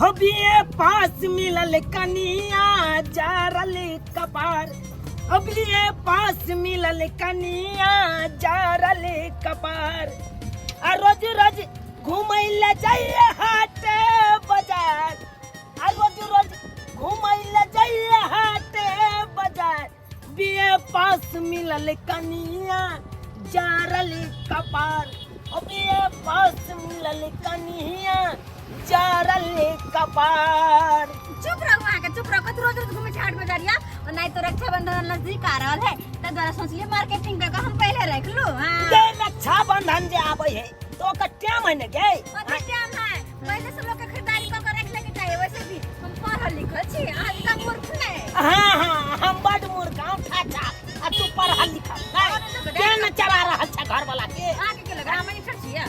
हो बीए पास मिलल कनिया जारल कपार, हो बीए पास मिलल कनिया जारल कपार, आ रोज रोज घुमै ले जाइए हाट बाजार, आ रोज रोज घुमै ले जाइए हाट बाजार, बीए पास मिलल कनिया जारल कपार, ओ बीए पास मिलल कनिया जारल कपार। चुप रहो वहाँ के, चुप रहो। कथी रोज रोज घूमे छाट बाजारिया? और नहीं तो रक्षाबंधन नजदीक आ रहल है, तब द्वारा सोच लिए मार्केटिंग करके हम पहले रख लू। हाँ गे रक्षाबंधन जे आबै है तो ओकर टाइम है ने गे। कथी टाइम है? पहले से लोग के खरीदारी कर के रख ले के चाहिए। वैसे भी हम पढ़ल लिखल छी, अहाँ का मूर्ख नहीं। हाँ हाँ, हम बड मूर्ख, हम ठाचा आ तू पढ़ल लिखल नहीं के न चला रहल छ घर वाला के। अहाँ के लगा हम नहीं छी आँ?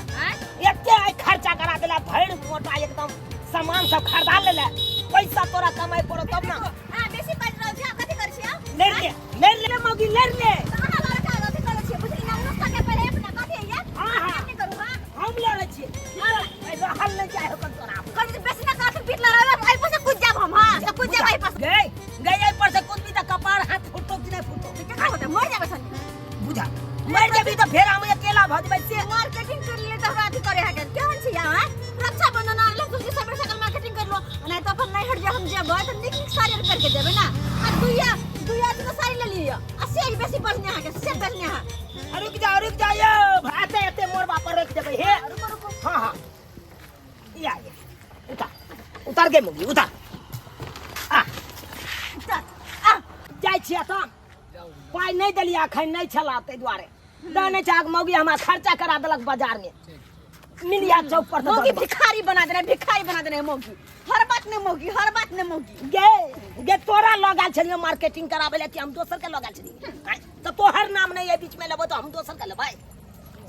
एते आइ खर्चा करा देला, भरि मोटा एकदम सामान सब खरीदा लेले। पैसा तोरा कमाइ पड़ो तब ना। अहाँ बेसी बाजि रहल छी। अहाँ कथी करै छी? अहाँ लड़ ले, लड़ ले मौगी, लड़ ले। तऽ अहाँ लड़का कथी करै छियै? बुझली ना उनका के पहले अपना कथी है? हाँ, हाँ। नहीं करू। हाँ, हम लड़ै छियै, रहल नहि जाइ होकर तोरा। कभी बेसी ना करत पीट लड़ा, एहि पर से कूद जाब हम। हाँ, से कूद जाब एहि पर से। गई गई, एहि पर से कूदबी तऽ कपार हाथ फुटतो कि नहि फुटतो? केकरा होतै? मर जाबै सनी। बुझा, मर जेबी तऽ फेर हम अकेला भऽ जेबै से। मार्केटिंग कर लिए तऽ हमरा अथी करे है। केहन छी अहाँ? रक्षाबंधन आर लग तुलसी सब सकल मार्केटिंग कर लो, नहीं तो अपन नहीं हट जा। हम जेबै तऽ नीक नीक साड़ी आर करके जेबै ना। आ दुइया दुइया दिन साड़ी ले लिअ आ से बेसी बढ़िया है के से बढ़िया है। रुक जा, रुक जा यौ, एते एते मोरबा पर रोकि देबै हे। रुको, रुको। हाँ हाँ, या या, उतार उतार गे मुगी, उतार आ। उतार आ। जाइ छियै तऽ पाइ नहि देलियै, अखन नहि छला ताहि दुआरे दऽ नहि छै। मौगी हमरा खर्चा करा देलक बाजार में, मिलिया चौक पर तऽ मौगी दऽ देबो। भिखारी बना देने, भिखारी बना देने मौगी। हर बात में मौगी, हर बात में मौगी। गे गे, तोरा लग आयल छलियै मार्केटिंग कराबै लए कि हम दोसर के लग आयल छलियै? आँय, तऽ तोहर नाम नहि एहि बीच में लेबो तऽ हम दोसर के लेबै?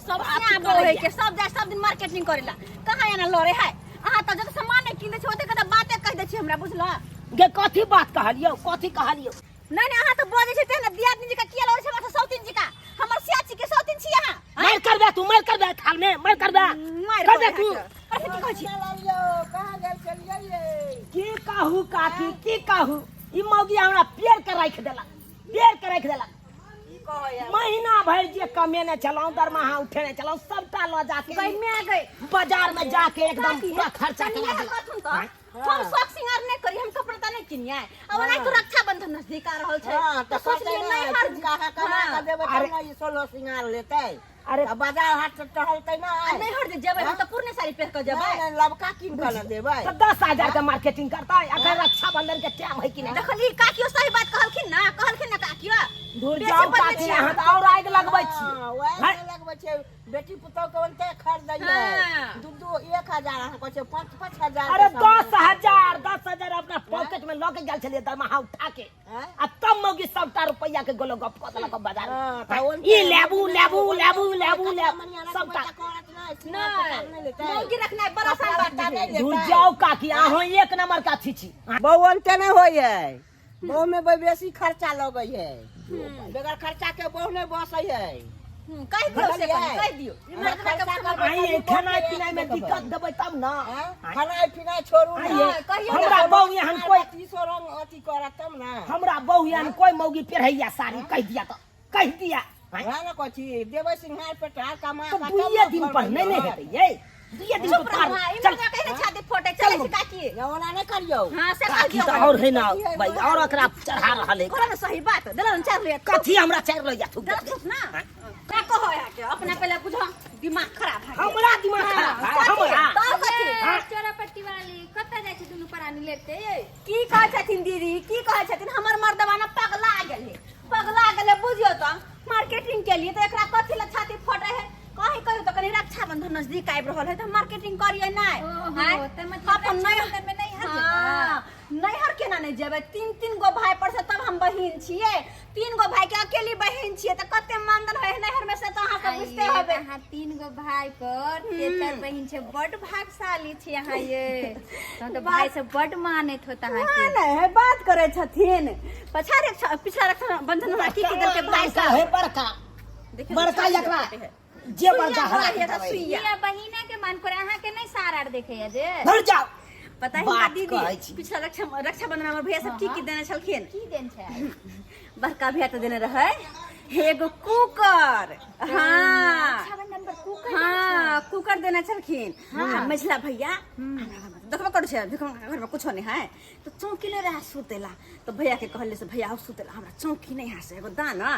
सब बात सियान करैया। होय के सब जाय सब दिन मार्केटिंग करेला। कहाँ एना लड़े है? अहाँ तऽ जब सामान नहि कीन दै छी ओते कते बाते कहि दै छी हमरा, बुझला? गे, कथी बात कहलियौ? कथी कहलियौ? नहीं नहीं, अहाँ तऽ बजै छी तेहन दियादनी जी का किया लड़ै छै हमरा से? सौतीन जी का, हमर सियाची के सौतीन छी अहाँ। मार करबे तू, मार करबे थाल में, मार करबे। मारि करबे करबै तू। अहाँके। अरे, की कहै छी? कहाँ गेल छलियै यै? की कहू काकी, की कहू, ई मौगी हमरा पेड़ के राखि देलक, पेड़ के राखि देलक। की कहैया? महीना भरि जे कमेने छलहुँ, दरमाहा उठेने छलहुँ, सबटा लऽ जाके गई में आ गई बाजार में जाके एकदम काकी, पूरा खर्चा कनिया करा देलक। कहथुन तऽ हम शौक सिंगार नहि करी, हम कपड़ा तऽ नहि किनियै। अब ओना तो रक्षाबंधन नजदीक आ रहल छै। हाँ, तऽ सोचलियै कहतै नहि हर झुमका के कमा हाँ। के देबै अरे। तब ने ई सोलह सिंगार लेतै। अरे। आ बाजार हाट से टहलतै ना। आ नहि हर जे जेबै हम तऽ पुरने साड़ी पहिर कऽ जेबै। नहि नहि, लबका कीन कऽ ने देबै। तऽ 10,000 के मार्केटिंग करतै? अखन रक्षाबंधन के टाइम है कि नहि? देखली, काकियो सही बात कहलखिन ना, कहलखिन ना काकियो। दूर बेसी जाउ बजै काकी, छी अहाँ तऽ और आगि लगबै छी। हाँ, वएह हैं? ने लगबै छै। बेटी पुतोह के ओनते खरीदै है। हाँ। दू दू 1000, अहाँ कहै छै 5-5 हजार अरे के सामान। 10,000, 10,000 अपना पॉकेट में लऽ के गेल छलियै दरमाहा उठा के। हैं? आ तब मौगी सबटा रुपैया के गोलो गप कऽ देलक बाजार में। हाँ, तऽ ओनते ई लेबू लेबू लेबू लेबू लेबू सबटा। नहि, मौगी रखनाइ बड़ा आसान बात नहि। दूर जाउ काकी, अहाँ एक नंबर का अथी छी। बहु ओनते नहि होइ है, बहु में बेसी खर्चा लगै है। बगैर खर्चा के बहु नहि बसै है। कहि दियौ से, कनि कहि दियौ। ई हमरा मर्दबा के खर्चा समझ- करबै। आइ खेनाइ पिनाइ में दिक्कत देबै तब ना। हैं? खेनाइ पिनाइ छोड़ू आइ ने। ये, कहियौ ने। हमरा बहु एहन कोई तीसो रंग अथी करत तब ने। हमरा बहु एहन कोई मौगी पेढ़ैया साड़ी, कहि दिया तऽ कहि दिया। आँय? वएह ने कहै छी, देबै सिंघार पेटार कमा तऽ कऽ तब दुइये ने दिन पर खरीदबै। नहि ने हेतै यै, दुइये दिन चुप पर रहू। हाँ, ई चल। मर्दबा कहि ने छाती फोटे चलै छै काकी। ने ओना नहि करियौ। हाँ, से कहि काकी दियौ। तऽ और है ना भाई, और एकरा चढ़ा रहल है। कहलो ने सही बात देलो ने चार लिया। कथी हमरा चारि लैया थूक दस देतै? थूक ना का कहो है के अपना पहले बुझो, दिमाग खराब है। हमरा दिमाग खराब है? हमरा तब कथी? हाँ। चोरापट्टी वाली कतऽ जाइ छै दुनू प्राणी लेते यै? की कहै छथिन दीदी, की कहै छथिन? हमर मर्दवा ना पगला गेलै, पगला गेलै बुझियौ। तऽ मार्केटिंग के लिए तऽ एकरा कथी ला छाती फटे है? कहीं कहियो तऽ कनी रक्षाबंधन नजदीक आबि रहल है तऽ मार्केटिंग करियै नहि? ओहो, आँय? तऽ मतलब अपन नहि रक्षाबंधन में नैहर जेबै? हाँ, नैहर केना नहि जेबै? तीन तीन गो भाई पर से तब हम बहिन छियै। तीन गो भाई के अकेली बहिन छियै तऽ कते मानधन होइ है नैहर में से तऽ अहाँ सब बुझते आइये, होबै। अहाँ तीन गो भाई पर तेतर बहिन छै, बड भागशाली छी अहाँ ये। तहन तऽ भाई सब बड मानैत होत अहाँके। नहि है, बात करै छथिन। पछा रक्षा पिछला रक्षा बंधन हमरा की की देलकै भाई बड़का साहब? है बड़का। देखियौ, बड़का छाती एकरा फटे है। जे बड़का सुइया हरा भराइ है तऽ सुइया। ये बहिना के मान करे, अहाँके नहि सार आर देखैया जे धर जाओ। पता है बात दीदी कहै छी। पिछला रक्षा रक्षाबंधन हमर भैया सब की की देने छलखिन? की देन छै? बड़का भैया तऽ देने रहै एगो कुकर। हाँ। रक्षाबंधन पर कुकर? हाँ, कुकर देने छलखिन। आ मझिला भैया हमरा घरमे तऽ देखबो करै छै, देखो घरमे कुछो नहि है तऽ चौकी नहि रहै सुतेला, तऽ भैया के कहलियै से भैया सुतेला हमरा चौकी नहि है से एगो दाना,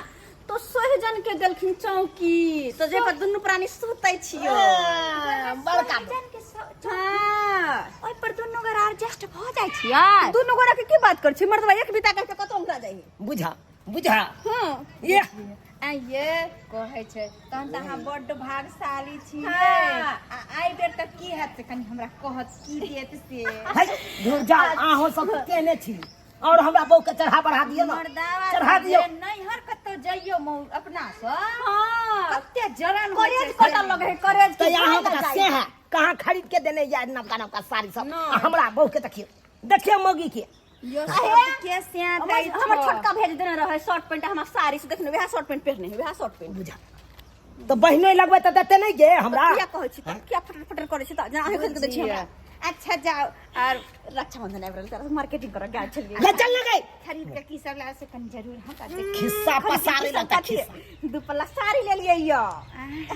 तो सोहजन के देलखिन चौकी, तो जे पर दुनू प्राणी सुतै छियो। बड़का सोहजन के हाँ। ओहि पर दुनू गोरा एडजस्ट भऽ जाइ छियै? दुनू गोरा के की बात कर छी, मर्दवा एक बिता के कतौ उड़ा जाइ। बुझा बुझा। हाँ। ये आइये कहै छै तहन तऽ अहाँ बड्ड भागशाली छी। हाँ। आ आइ बेर तऽ की हैत से कनि हमरा कहत की देत से। है धुर जाओ, अहाँ सब केने छी और हमरा बहू के चढ़ा बढ़ा दियो ना। मर्दावा चढ़ा दियो। जे नैहर कतौ जइयो मौ अपना सब हाँ। कते जलन होइ करेज छै। कटल लगे है करेज। तो के यहाँ खाइ के ला से जाइ। है कहाँ खरीद के देने या नवका नवका साड़ी सब। आ हमरा बहू के देखियो, देखियो मौगी के। यो आहे। सब के सिया हमर दै हमर छौ। छोटका भेज देने रहे शर्ट पैंट हमरा साड़ी से, देखने वएह शर्ट पैंट पहिरने है, वएह शर्ट पैंट। बुझा तो बहिनो लगबै तऽ देते नहीं गे हमरा। किया कहै छी तऽ किया फटर फटर करै छी तऽ जेना अहीं खरीद के दै छी हमरा। अच्छा जाओ आर रक्षाबंधन आबि रहल तऽ मार्केटिंग करऽ गेल छलियै। ले चल ना गई। खरीद के की सब लाए से कनि जरूर हम तऽ देख। खिस्सा पसारे लगता खिस्सा। दू पल्ला साड़ी लेलियै यो।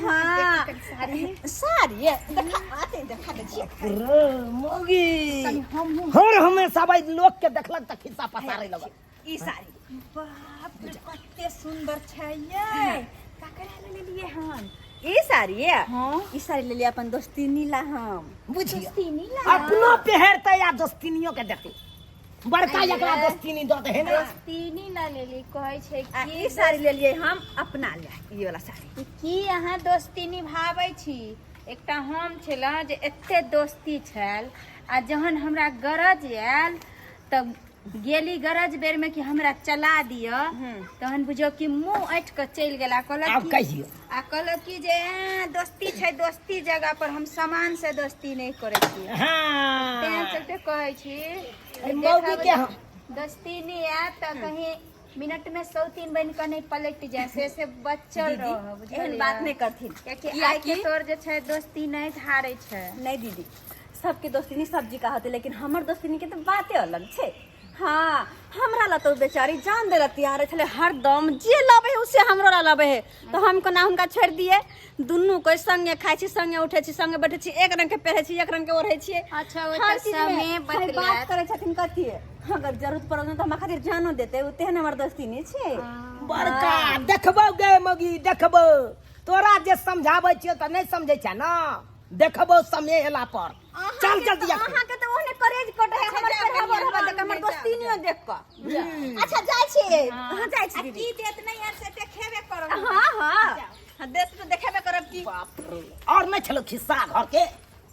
हाँ। कनि साड़ी। साड़ी ये देखा आते देखा दै छी। रे मौगी। कनि हमहूँ हर हमेशा भाई लोग के देखलक तऽ खिस्सा पसारे लगल। ई साड़ी। बाप रे, कते सुंदर छै ये, ककरा लए लेलियै हन ई साड़ी ये? हाँ। ई साड़ी लेलियै अपन दोस्ती ला हम। बुझियो। दोस्तीनी ला? अपनो पेहरते या दोस्तिनियो के देते, बड़का एकरा दोस्तिनी दऽ दे है ना। दोस्तीनी ला लेली कहै छै आ की? ई साड़ी लेलियै हम अपना ला, ई वाला साड़ी। की अहाँ दोस्ती निभाबै छी? एकटा हम छलहुँ जे एते दोस्ती छल आ जहन हमरा गरज आयल तऽ गेली गरज बेरमे कि हमरा चला दिअ, तहन बुझियौ कि मुँह ऐठ कऽ चलि गेला। कहलक आब कि कहियौ। आ कहलक कि जे दोस्ती छै दोस्ती जगह पर, हम सामान से दोस्ती नहि करै छी। तें चलते कहै छी एहि मौगी के हम दोस्ती नहि आयत तऽ कहीं मिनट में सौतीन बनि कऽ नहि पलटि जाय, से बचल दीदी रहब, बुझलियै? एहन बात नहि करथिन। कियाकि कियाकि आइ के तोर जे छै दोस्ती नहि धारै छै। नहीं दीदी, सबके दोस्ती सब्जी का होते, लेकिन हमर दोस्ती के तो बाते अलग छै। हाँ, हमरा ला तो बेचारी जान दे तैयार छले हरदम, जे लाबे है उसे हमरो ला लाबे है, तो हम कोना हुनका छोड़ दिए? दुनू कोई संगे खाइ छी, संगे उठे छी, संगे बैठे छी, एक रंग के पहिरे छी, एक रंग के ओढ़े छी। अच्छा, ओ हर तऽ चीज में समय खाली बात बदलत। करे छथिन कथी, अगर जरूरत पड़ल ने तऽ हमरा खातिर जानो देते, ओ तेहन हमर दोस्ती नहीं छै। बड़का देखबो गे मौगी, देखबो तोरा जे समझाबै छियौ तऽ नहि समझै छै ना, देखबो समय एला पर। चल जल्दी अखन। अहाँ के तऽ ओहने करेज कटे है हमर अच्छा, पेढ़ा कनिया, बढ़वा हम देख हमर नहि दोस्ती जायब। नहीं देख कऽ। अच्छा जाइ छी, हाँ जाइ छी आ दीदी। की देत नहि यार से देखेबे करब। हाँ हाँ हाँ, देत तऽ देखेबे करब की। बाप रे, और नहि छलो खिस्सा घर के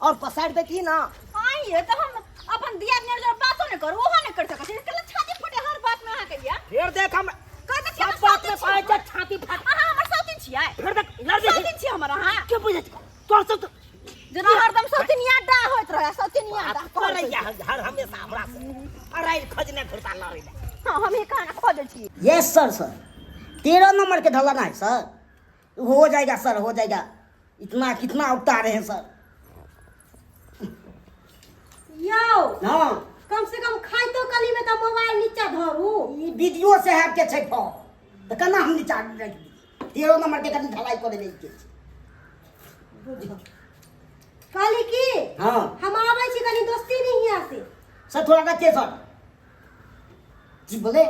और पसारि देती ना। आइए तऽ हम अपन दिया ने बातो नहि करू, ओहो नहि कर सकैत छी, कल छाती फटे हर बात में अहाँ के या। फेर देख हम कहै तऽ छी सब हमर बात में सौतीन पाए छियै। छै छाती फाट। अहाँ हमर सौतीन छियै? फेर देख लड़ दे। सौतीन छियै हमर अहाँ? के बुझै छी तोर सब तऽ जेना हरदम सौतीनिया डा होइत रहै, सौतीनिया डा करैया हर हमेशा हमरा से अड़ाई खोजने घुरता लड़ै लए। हाँ, हम ही खाना खोजै छी। यस सर, सर 13 नंबर के ढलाना है सर, हो जाएगा सर, हो जाएगा। इतना कितना उठा रहे हैं सर। यौ। हाँ। कम से कम खाइतो कली में तऽ मोबाइल नीचा धरू। ई वीडियो से हैब के छै फोन तऽ केना हम नीचा राखि दियै? 13 नंबर के कनि ढलाई करे दै के छै। कहली की, हाँ। हम आबै छी कनी दोस्ती नहीं हिया से। सर थोड़ा रखिए सर जी। बोले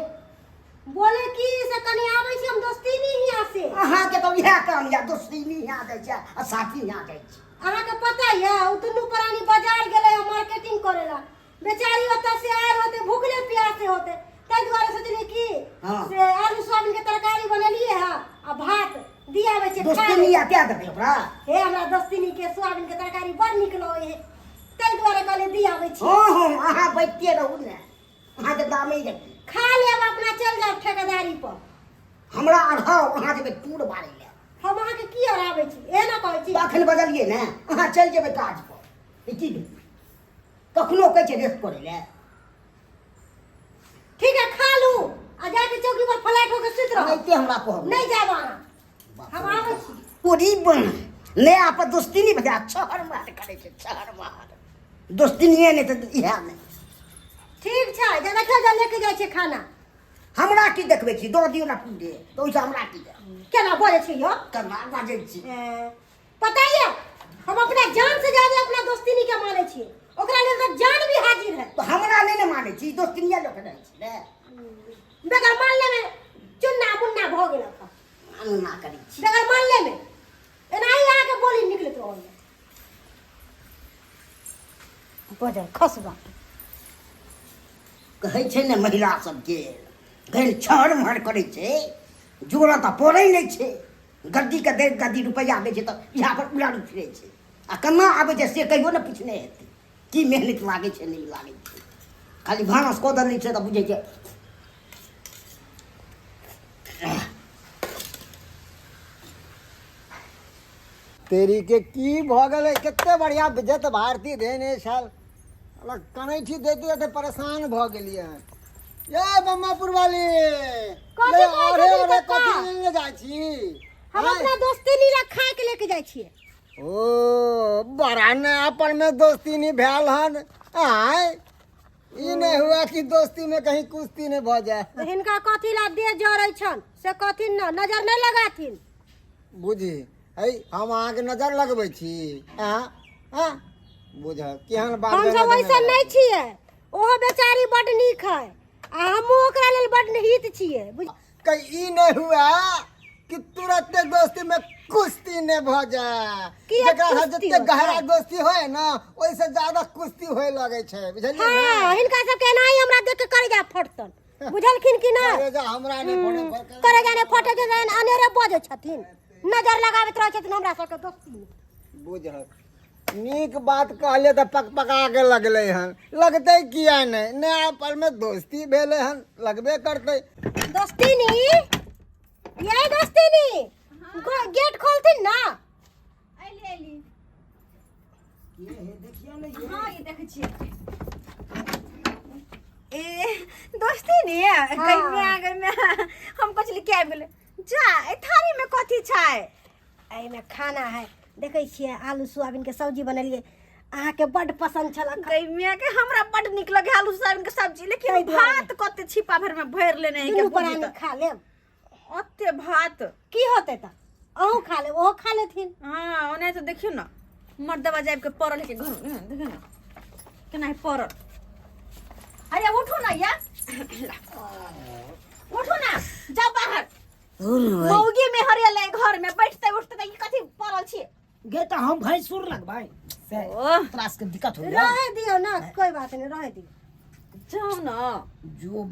बोले की से कनी आबै छी हम दोस्ती नहीं हिया से। अहाँके तऽ इएह काम यऽ, दोस्ती नहीं यहाँ जाइ छै आ साथी यहाँ जाइ छै। अहाँके पता यऽ, ओ दुनू प्राणी बाजार गेलै हँ मार्केटिंग करे ला, बेचारी ओतऽ से आयल होते भूखले प्यासे होते, ताहि दुआरे सोचलियै की से आलू सोयाबीन के तरकारी बनेलियै हँ आ भात दियाबै छै खा दोस्ती ले। नहीं क्या देबै ओकरा? हे, हमरा दोस्तिनी के सोयाबीन के तरकारी बड़ नीक लगै है, ताहि दुआरे कहलियै दियाबै छी। हँ हँ, अहाँ बैठते रहू ने, अहाँके दामे रखी। खा लेब, अपना चलि जायब ठेकेदारी पर। हमरा अढ़ाउ, अहाँ जेबै टूर बारै लए। हम अहाँके की अड़ाबै छी, एना कहै छी। अखन बजलियै ने अहाँ चलि जेबै काज पर, ई की भेल? कखनो कहै छै रेस्ट करै लए। ठीक है, खा लू आ जाके चौकी पर फ्लैट होके सुति रहू। एनाहिते हमरा कहब। नहि जायब अहाँ, हम आबै छी। ओरी बन नया पर दोस्ती नहीं भजा, छहर मार करे छै, छहर मार। दोस्तिनिए नहि तऽ इएह नहि। ठीक छै, जे देखियौ जे लेके जाइ छियै खाना। हमरा की देखबै छी, दऽ दियौ ने पूरे, तऽ ओहिसँ हमरा की देब? केना बजै छी यौ? केना बाजै छी? ए, पता ये हम अपना जान से ज्यादा अपना दोस्तिनी के मानै छियै, ओकरा लेल तऽ जान भी हाजिर है। तऽ हमरा नहि ने मानै छी, दोस्तिनिए लोक रहै छै ने। बगैर मानले में चुन्ना मुन्ना भऽ गेल। अनुना करै छी। बगैर मानले में एनाही अहाँके बोली निकलैत रहल। बजर खसबा कहै छै ने, महिला सबके गैर छहर महर करै छै, जोड़ऽ तऽ पड़ै नहि छै। गद्दीके दै गद्दी रुपैआ दै छै तऽ इएह पर उड़ारू फिरै छै, आ केना आबै छै से कहियो ने पुछने हेतै, की मेहनत लागै छै, नहि लागै छै। खाली भानस कऽ देने छै तऽ बुझै छै। तेरी के की भऽ गेलै? कते बढ़िया विजत भारती देने छल, कनैठी दैते दैते परेशान भऽ गेलियै हन। ये बम्मापुर वाली। कथी ये कहै अरे छथिन अरे कक्का? कथी लेने जाइ छी? हम आँय? अपना दोस्ती ला खाए के लेके जाइ छियै। ओ बड़ा नयापन में दोस्ती नहीं भेल हन। आय ई नहीं हुआ कि दोस्ती में कहीं कुश्ती नहीं भऽ जाए। तऽ हिनका कथी ला देह जरै छन से कहथिन न, नजर नहि लगाथिन। बुझी है, हम अहाँके नजर लगबै छी? आँ आँ बुझ केहन बात। हम सब वैसन नहि छियै, ओहो बेचारी बड नीक है आ हमहूँ ओकरा लेल बड हित छियै। कहीं ई नहीं हुआ कि तुरंते दोस्ती में कुश्ती नहीं भऽ जाए। किया जकरा साथ कुश्ती जते होतै? गहरा दोस्ती होय ना, ओहिसे ज्यादा कुश्ती होए लगै छै, बुझलियै ने? हाँ, हिनका सबके एनाही हमरा देख के करेजा फटतन, बुझलखिन कि नहि? करेजा हमरा नहि फटे। करेजा नहि फटे छै, अनेरे बजै छथिन, नजर लगाबैत रहै छथिन हमरा सबके दोस्ती मे। बुझल नीक बात कहलियै तऽ पकपका के लगलै हन। लगतै किया नहि, नया पर में दोस्ती भेलै हन, लगबे करतै। दोस्तीनी, ये दोस्तीनी, गेट खोलथिन ना। अइली अइली। हाँ, ये देखै छियै। ए दोस्ती नी कहीं में आ गई में, हम कुछ लिखे आबि गेलै। जा, ए थारी में कथी छै? एहिमे खाना है, देखै छियै आलू सोयाबीन के सब्जी बनेलियै, अहाँके बड्ड पसन्द छल। गई मियाँ के हमरा बड नीक लगे आलू सोयाबीन के सब्जी, लेकिन ताहि दुआरे। भात कते छिपा भर में भरि लेने है के दुनू बुझी प्राणी तऽ। खा लेब। ओते भात की होतै तऽ अहूँ खा लेब, ओहो खा लेथिन। हाँ, ओना तऽ देखियौ ने, मर्दबा जाबि के पड़ल है के घर में, देखियौ ने केना है पड़ल। अरे उठू ना या, उठू ना, जाओ बाहर। मौगी में हरियल घर में बैठते उठते तऽ ई कथी पड़ल छी? गे तऽ हम भैंसुर लगबै से ओह। तोरा सबके दिक्कत होइया। रहे दियौ ना, कोई बात नहीं, रहे दियौ। जाओ ना। जो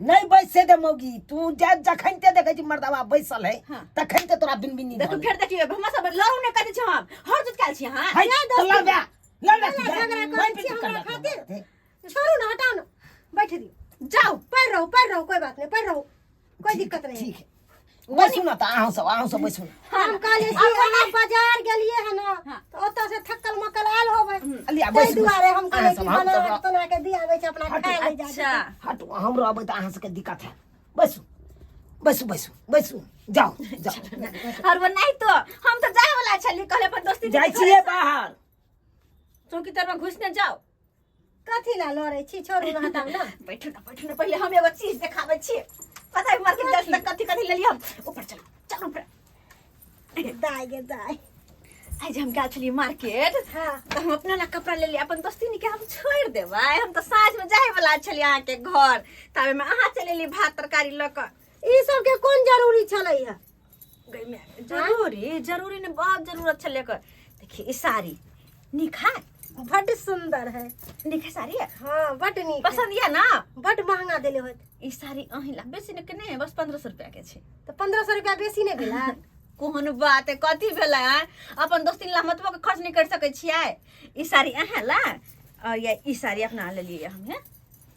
नहीं बैसे दे मौगी तू, जा जखन ते देखै छी मर्दवा बैसल है तखन ते तोरा बिन बिनी। देखो, फेर देखियौ, हमरा सब लड़ू नहि कहै छी, हम हर चीज काल छी। हाँ है तो लड़बे लड़बे तू। झगड़ा करै छी हमरा खातिर? छोड़ू ना, हटाउ ना, बैठ दियौ। जाओ। पैर रहू, पैर रहू, कोई बात नहीं, पैर रहू, कोई दिक्कत नहीं। ठीक है, बैसू ना तऽ अहाँ सब बैसू ना। हम कहलियै कि अहाँ बाजार गेलियै हन तऽ ओतऽ से थक्कल मक्कल आयल होबै, लिया, ताहि बैसू, दुआरे हम कहलियै अहाँ कि सब, हम बना सब- तना के दियाबै छै, अपना हटू, खाय ले जा। अच्छा। हटू, हम रहबै तऽ अहाँ सबके दिक्कत है। बैसू बैसू बैसू बैसू, जाओ जाओ। और वो नहीं तो हम तो जाए वाला छली, कहले अपन दोस्ती। जाइ छियै बाहर। चौकी तर में घुसने जाओ। कथी ला लड़ै छी? छोड़ू ना, हटाउ ना। बैठू ना, बैठू ना, पहले हम एगो चीज देखाबै छी। पता है मार्केट जाए तक कथी कथी लेलियै हम? ऊपर चलो, चलो ऊपर। दाय गे दाय। आज हम गेल छलियै मार्केट तऽ हम अपना ला कपड़ा लेलियै, अपन दोस्ती के हम छोड़ि देबै? हम तऽ साँझ में जाए वाला छलियै अहाँके घर, ताबे में अहाँ चलि एलियै भात तरकारी लऽ कऽ। ई सबके कोन जरूरी छलै है? गई में जरूरी जरूरी ने, बहुत जरूरत छलै एकर। देखिए, ई साड़ी नीक है? बड सुंदर है। नीक है साड़ी? हाँ, बड नीक है। पसंद यऽ ना? बड महंगा देले होत। ई साड़ी अहीं ला बेसी ने के नहि, बस 1500 रुपया के छै। तऽ 1500 रुपया बेसी नहि भेलै? कोन बात है, कथी भेलै आँय? अपन दोस्ती ला मतबो के खर्च नहि कर सकै छियै? ई साड़ी अहाँ ला और या ई साड़ी अपना लेलियै हम हैं,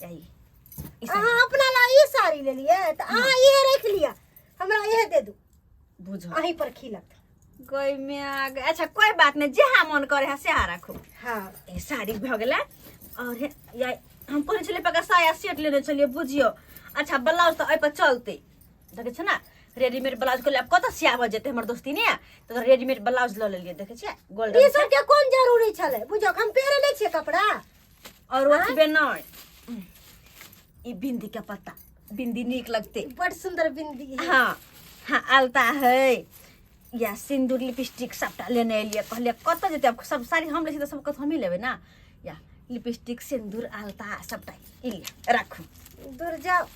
या ई साड़ी। अहाँ अपना ला ई साड़ी लेलियै तऽ अहाँ इहे राखि लिअ, हमरा इहे दे दू। बुझ अहीं पर खिलत। गई में आ गए। अच्छा, कोई बात नहीं, जेहा मन करे है सेहा राखू। हाँ। ई साड़ी भऽ गेलै और या हम कहने छलियै पका साया सेट लेने छलियै, बुझियौ। अच्छा, ब्लाउज तऽ एहि पर चलतै, देखै छै ने, रेडीमेड ब्लाउज के आब कतऽ सियाबऽ जेतै हमर दोस्ती ने तऽ रेडीमेड ब्लाउज लऽ लेलियै देखै छियै ई गोल्डन सब के कोन जरूरी छलै बुझो हम पहिरे नहि छियै कपड़ा और ओतबे नहि ई बिंदी के पत्ता बिंदी नीक लगतै बड़ सुंदर बिंदी है हाँ हाँ अलता है या सिन्दूर लिपस्टिक सबटा लेने एलियै कहलियै कतऽ जेतै आब सब साड़ी हम लै छी तऽ सब कतऽ हमही लेबै ने या लिपस्टिक सिन्दूर अलता सबटा ई लिअ राखू दूर जाओ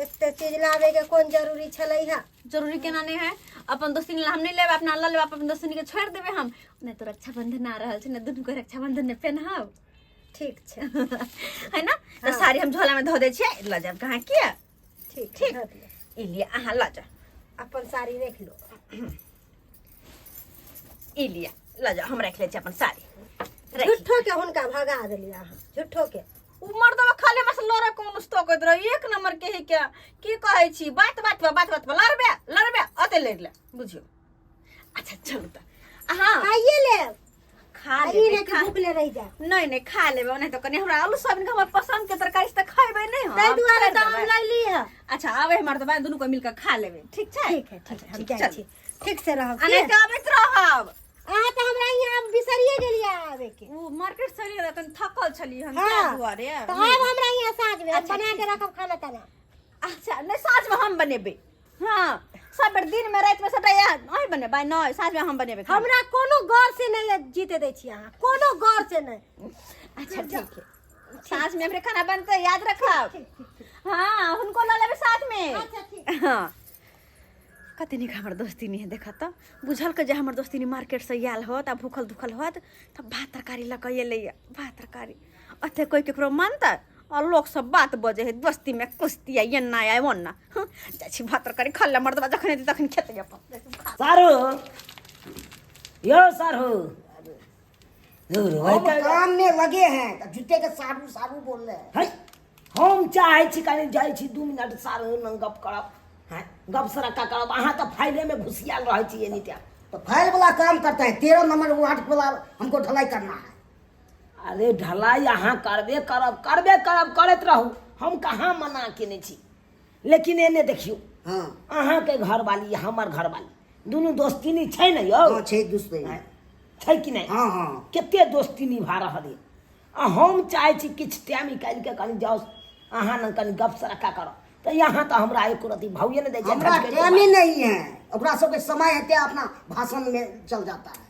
एते चीज लाबे के कोन जरूरी छलै है जरूरी केना नहि है अपन दोस्ती हम नहि लेबै अपना लऽ लेबै अपन दोस्ती के छोड़ि देबै हम नहि तऽ रक्षाबंधन आ रहल छै ने दुनू के रक्षाबंधन मे पेन्हब ठीक छै है ना तऽ साड़ी हम झोला में धो दै छियै लऽ जायब कहाँ किया ठीक ठीक। धऽ दियौ। ई लिअ अहाँ लऽ जाउ अपन साड़ी रख लो ई लिअ लऽ जाउ हम राखि लै छी अपन साड़ी राखि। झूठो के हुनका भगा देलियै अहाँ झूठो के उ मर्दवा खाली हमरा से लड़े कोन उस्तकैत रहे एक नंबर के ही के की कहै छी बात बात पर बात बात पर लड़बे लड़बे अते लड़ि ले बुझियौ अच्छा चलू तऽ अहाँ खाइए लेब खा ई लेबै नहि कि खा भूखले रहि जाए नहीं नहीं खा लेबै नहीं तो कनी हमरा आलू सोयाबीन के हमर पसंद के तरकारी से तऽ खैबै नहीं हम ताहि दुआरे छोड़ि तऽ हम देबै। लैली है अच्छा आबै हमर तऽ दुनू को मिलकर खा लेबै ठीक छै ठीक है ठीक है हम अच्छा, जाइ चलू। छी ठीक से रहब आ नहीं की? तऽ आबैत रहब अहाँ तऽ हमरा यहाँ बिसरिए गेलियै आबे के ओ मार्केट से एलियै तऽ कनी थकल छलियै हम हाँ। ताहि दुआरे तऽ आब हमरा यहाँ साँझ में हम अच्छा, बना के रखब खाना ताना अच्छा नहीं साँझ में हम बनेबै हाँ सब बेर दिन में राति में सबटा इएह अहीं बनेबै नहीं साँझ में हम बनेबै खाना। हमरा कोनो गौर से नहीं जीते दै छी अहाँ कोनो गौर से नहीं अच्छा ठीक है साँझ में हमरे खाना बनते याद रखब हाँ हुनको लऽ लेबै साथ में अच्छा ठीक हाँ कते नीक हमर दोस्ती है देखत तऽ बुझलकै जे हमर दोस्ती मार्केटसँ आयल होत आ भूखल दुखल होत तऽ भात तरकारी लऽ कऽ एलैए भात तरकारी ओते कोइ केकरो मानतै आ लोक सब बात बजै है दोस्तीमे कुश्ती आ एना आ ओना हँ, जाइ छी भात तरकारी खा ले मर्दबा जखन एतै तखन खेतै अपन सारू यो सारू हम काम में लगे हैं तो जूते के साबू साबू बोल रहे हैं है हम चाहै छी कनि जाइ छी 2 मिनट सारू लग गप करब हैं गप सड़क्का करब अहाँ तऽ फाइलेमे घुसियाल रहै छी एनी टाइम तो फाइल वाला काम करते हैं 13 नंबर वार्ड वाला हमको ढलाई करना है अरे ढलाई अहाँ करबे करब करबे करब करैत रहू हम कहाँ मना केने छी लेकिन एने देखियौ अहाँके घरवाली हमर घरवाली दुनू दोस्तीनी छै ने यौ हाँ छै दूसरे आँय, छै कि नहि हाँ हाँ कते दोस्ती निभा रहल यऽ आ हम चाहै छी किछु टाइम निकालि कऽ कनि जाउ अहाँ लग कनि गप सड़क्का करब तऽ यहाँ तऽ हमरा एको रत्ती भावे नहि दै छै हमरा झटके टाइम ही नहीं है ओकरा सबके समय हेतै अपना भाषण में चल जाता है